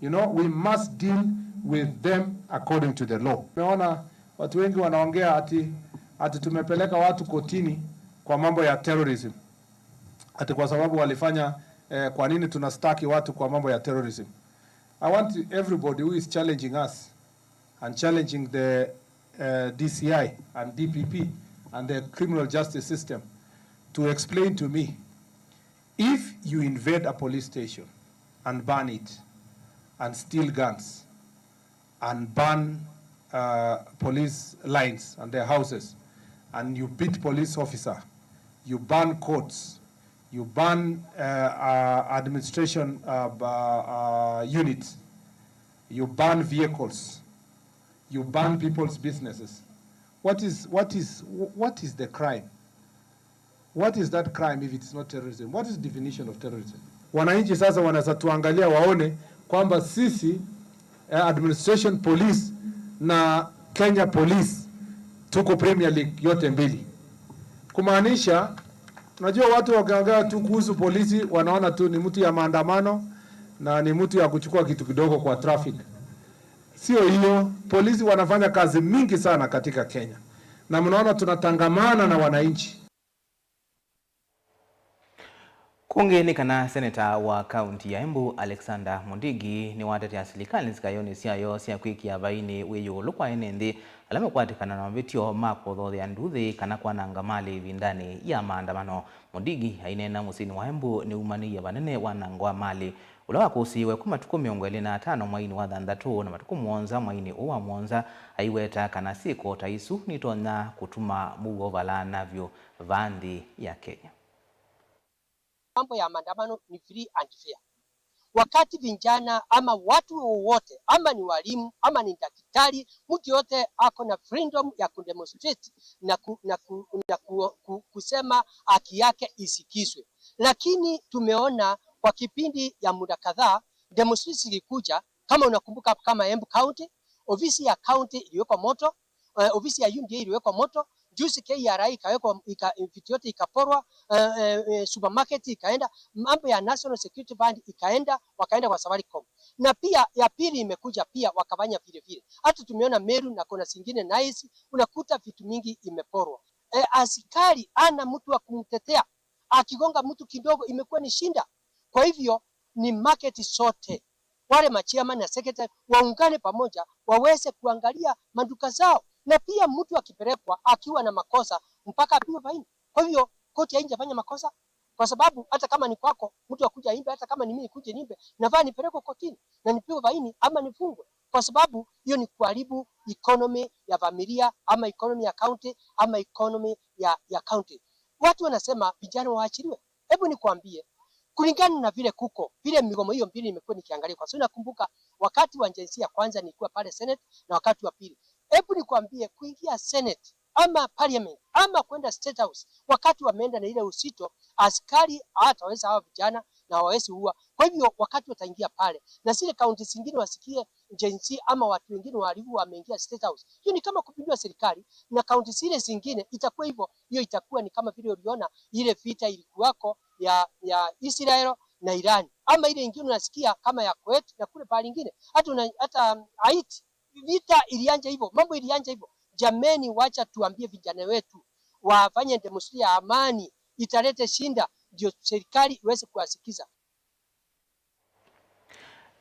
You know, we must deal with them according to the law. Umeona watu wengi wanaongea ati, ati tumepeleka watu kotini kwa mambo ya terrorism. Ati kwa sababu walifanya, eh, kwa nini tunastaki watu kwa mambo ya terrorism? I want everybody who is challenging us and challenging the, uh, D C I and D P P and the criminal justice system to explain to me, if you invade a police station and burn it and steal guns and burn, uh, police lines and their houses, and you beat police officer, you burn courts, you burn, uh, uh, administration, uh, b-, uh, units, you burn vehicles, you burn people's businesses. What is, what is, what is the crime? What is that crime if it's not terrorism? What is definition of terrorism? Wananchi sasa wanaweza tuangalia waone kwamba sisi, eh, administration police na Kenya Police tuko Premier League yote mbili. Kumaanisha, unajua watu wakiongea tu kuhusu polisi wanaona tu ni mtu ya maandamano na ni mtu ya kuchukua kitu kidogo kwa traffic. Sio hiyo, polisi wanafanya kazi mingi sana katika Kenya. Na mnaona tunatangamana na wananchi. Kũngĩ nĩ kana seneta wa kaunti ya Embu, Alexander Mundigi, nĩwatetea silikalĩ nzikayonĩ syayo sya kwĩkĩa vainĩ wĩ ĩũlũ kwa ene nthĩ ala mekwatĩkana na mavĩtyo ma kũthothea nduthĩ kana kwananga malĩ ĩvindanĩ ya maandamano. Mundigi aineena mũsyĩnĩ wa Embu nĩumanĩie vanene wanango wa malĩ ũla wakũsĩĩwe kuma matukũ mĩongo ĩlĩ na atano mwainĩ wa thanthatũ na matukũ mũonza mwainĩ ũũ wa mũonza, aiweta kana syĩko ta isu nitonya kũtuma mũuo ũvalana vyũ vaa nthĩ ya Kenya. Mambo ya maandamano ni free and fair. Wakati vijana ama watu wowote, ama ni walimu, ama ni daktari, mtu yote ako na freedom ya kudemonstrate na, ku, na, ku, na ku, ku, kusema haki yake isikizwe. Lakini tumeona kwa kipindi ya muda kadhaa, demonstration zilikuja, kama unakumbuka, kama Embu County, ofisi ya county iliwekwa moto, eh, ofisi ya U D A iliwekwa moto, juzi K R A ikawekwa, ika, vitu yote ikaporwa, eh, eh, eh, supermarket ikaenda, mambo ya National Security Fund ikaenda, wakaenda kwa Safaricom. Na pia ya pili imekuja pia, wakafanya vile vile. Hata tumeona Meru na kona zingine nice, unakuta vitu mingi imeporwa. Eh, askari ana mtu wa kumtetea, akigonga mtu kidogo imekuwa ni shinda. Kwa hivyo ni market zote, wale machairman na secretary waungane pamoja, waweze kuangalia maduka zao, na pia mtu akipelekwa akiwa na makosa mpaka apigwe faini. Kwa hivyo koti haijafanya makosa, kwa sababu hata kama ni kwako mtu akuja aimbe, hata kama ni mimi nikuje niimbe, nafaa nipelekwe kotini na nipigwe faini ama nifungwe, kwa sababu hiyo ni kuharibu economy ya familia ama economy ya county ama economy ya, ya county. Watu wanasema vijana waachiliwe. Hebu nikwambie, kulingana na vile kuko, vile migomo hiyo mbili nimekuwa nikiangalia, kwa sababu nakumbuka wakati wa Gen Z ya kwanza nilikuwa pale Senate na wakati wa pili. Hebu nikwambie, kuingia Senate ama parliament ama kwenda State House, wakati wameenda na ile uzito, askari hawataweza hawa vijana na hawawezi ua. Kwa hivyo wakati wataingia pale na zile kaunti zingine wasikie Gen Z ama watu wengine wahalifu wameingia State House, hiyo ni kama kupindua serikali, na kaunti zile zingine itakuwa hivyo. Hiyo itakuwa ni kama vile uliona ile vita ilikuwako ya, ya Israel na Iran, ama ile ingine unasikia kama ya Kuwait na kule pahali ingine, hata una, hata um, Haiti, vita ilianja hivyo, mambo ilianja hivyo. Jameni, wacha tuambie vijana wetu wafanye demonstration ya amani, italete shinda, ndio serikali iweze kuwasikiza.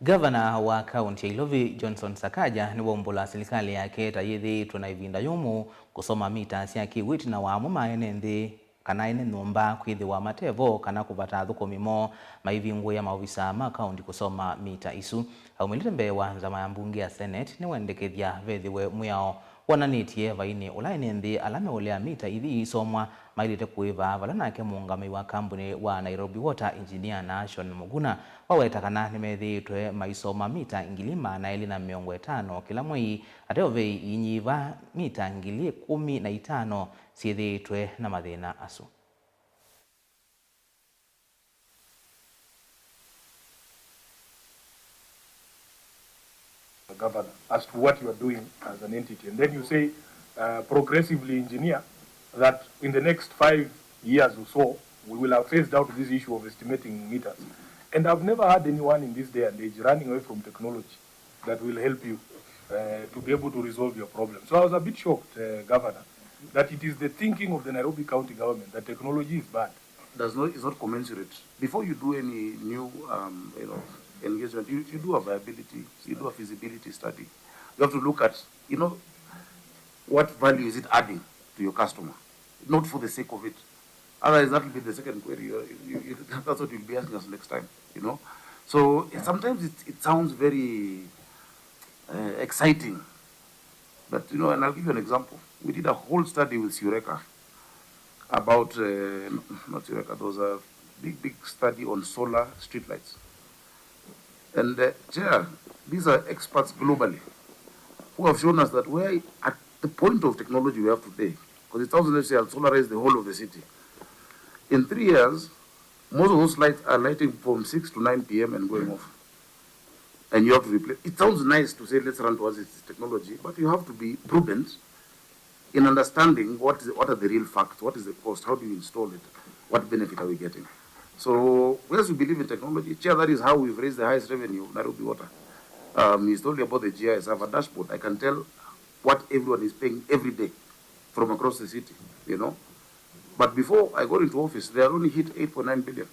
Gavana wa kaunti ya Ilovi, Johnson Sakaja, nĩwaumbũla silikalĩ yake ta yĩthĩĩtwe na ĩvinda yũmũ kũsoma mita sya kĩw'ũ ĩtina wa amwe ma ene nthĩ kana ene nyũmba kwĩthĩwa mate vo kana kũvata athũkũmi moo maivingũĩa maovisa ma kaunti kũsoma mita isu. Aumĩlĩte mbee wa nzama ya mbunge ya Senate, nĩwendekethya vethĩwe mwĩao wonanĩtye vainĩ ũla ene nthĩ ala meũlea mita ithi iisomwa maĩlĩte kũĩva, vala nake mũũngamĩi wa kambuni wa Nairobi Water, Engineer Nashon Muguna, waweta kana nĩmethĩĩtwe maisoma mita ngili maana elĩ na mĩongo ĩtano kĩla mwei, ateo ve iinyiva mita ngili ĩkũmi na itano syĩthĩĩtwe na mathĩna asu. The governor as to what you are doing as an entity. And then you say, uh, progressively, engineer, that in the next five years or so, we will have phased out this issue of estimating meters. And I've never heard anyone in this day and age running away from technology that will help you, uh, to be able to resolve your problem. So I was a bit shocked, uh, Governor, that it is the thinking of the Nairobi County government that technology is bad. Does not, is not commensurate. Before you do any new, um, you know, engagement, you, you do a viability, you do a feasibility study. You have to look at, you know, what value is it adding to your customer, not for the sake of it. Otherwise, that will be the second query. You, you, you, that's what you'll be asking us next time, you know. So sometimes it, it sounds very, uh, exciting, but, you know, and I'll give you an example. We did a whole study with Eureka about, uh, not Eureka, there was a big, big study on solar streetlights. And, uh, Chair, these are experts globally who have shown us that we're at the point of technology we have today, because it sounds like they have solarized the whole of the city. In three years, most of those lights are lighting from six to nine p.m. and going off. And you have to replace. It sounds nice to say, "Let's run towards this technology," but you have to be prudent in understanding what is, what are the real facts, what is the cost, how do you install it, what benefit are we getting? So, yes, we believe in technology. Chair, that is how we've raised the highest revenue of Nairobi Water. Um, he's told you about the G I S. I have a dashboard. I can tell what everyone is paying every day from across the city, you know. But before I got into office, they had only hit eight point nine billion.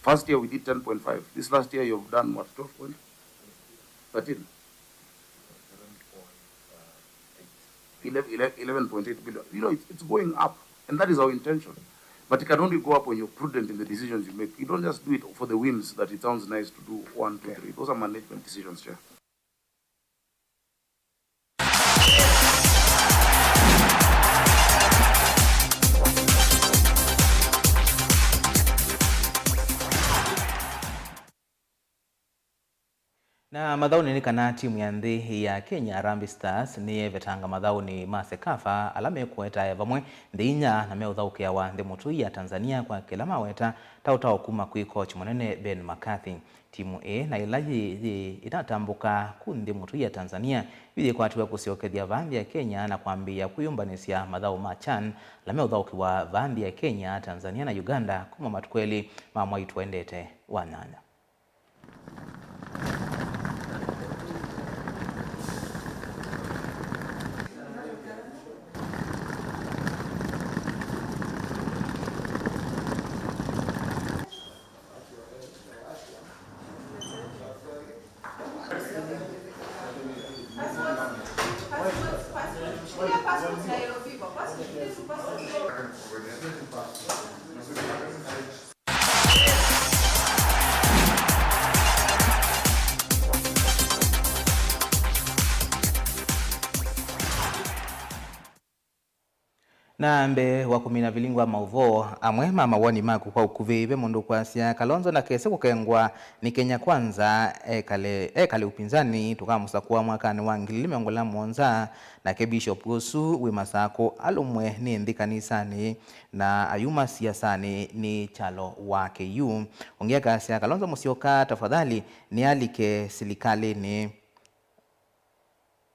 First year we did ten point five. This last year you've done what, twelve point thirteen? Eleven, eleven point eight billion. You know, it's, it's going up, and that is our intention. But it can only go up when you're prudent in the decisions you make. You don't just do it for the whims that it sounds nice to do one, two, three. Those are management decisions, Chair. Na mathaũnĩ nĩ kana timu ya nthĩ ya Kenya Harambee Stars nĩyevetanga mathaũnĩ ma CECAFA ala mekũetae vamwe nthĩ inya na meũthaũkĩawa nthĩ mũtũi ya Tanzania kwa kĩla maweta ta ũtao kuma kwĩ coach mũnene Ben McCarthy. Timu ĩĩ na ĩla yĩ, yĩ ĩtatambũka ku nthĩ mũtũi ya Tanzania yu yĩkwatiwe kũsyokethya vaa nthĩ ya Kenya na kwambĩĩa kwĩyũmbanĩsya mathaũ ma CHAN ala meũthaũkĩwa vaa nthĩ ya Kenya, Tanzania na Uganda kuma matukũ elĩ ma mwai tũendete wa nyanya. Na mbee wa kũmina vilingi wa maũvoo, amwe ma mawoni maku kwa ũkuvĩ, ve mũndũ ũkwasya, Kalonzo ndakese kũkengwa nĩ Kenya Kwanza, ekale, ekale upinzani, tũkamũsakũa mwakanĩ wa ngili ilĩ mĩongo ĩlĩ na mũonza, nake Bishop ũsu wĩ Masakũ alũmwe nĩ nthĩ kanisanĩ na ayuma siasanĩ nĩ kyalo wa K U. Ũngĩ akasya, Kalonzo Musyoka tafadhali nĩalike silikalĩnĩ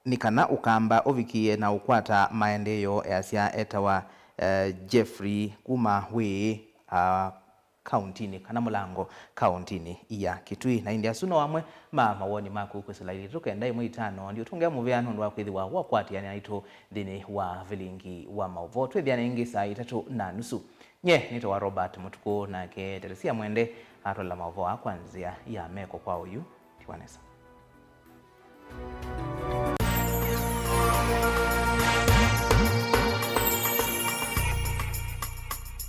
nĩ kana ũkamba ũvikĩe na ũkwata maendeeo, easya etawa, eh, Jeffrey kuma Wĩĩ, ah, kauntinĩ kana Mũlango kauntinĩ ya Kitui. Na ĩndĩ asu no amwe ma mawoni maku kwĩsĩla ilĩ tũkenda ĩmwe itano, ndio tũngĩa mũvea nũndũ wa kwĩthĩwa wakwatĩanĩa naitũ nthĩnĩ wa vilingi wa maũvoo. Twĩthĩane ĩngĩ saa itatũ na nusu. Nye nĩtawa Robert Mũtukũ, nake Teresia Mwende atwala maũvoo aa kwa nzĩa ya meko kwa ũyu. Tiwa nesa.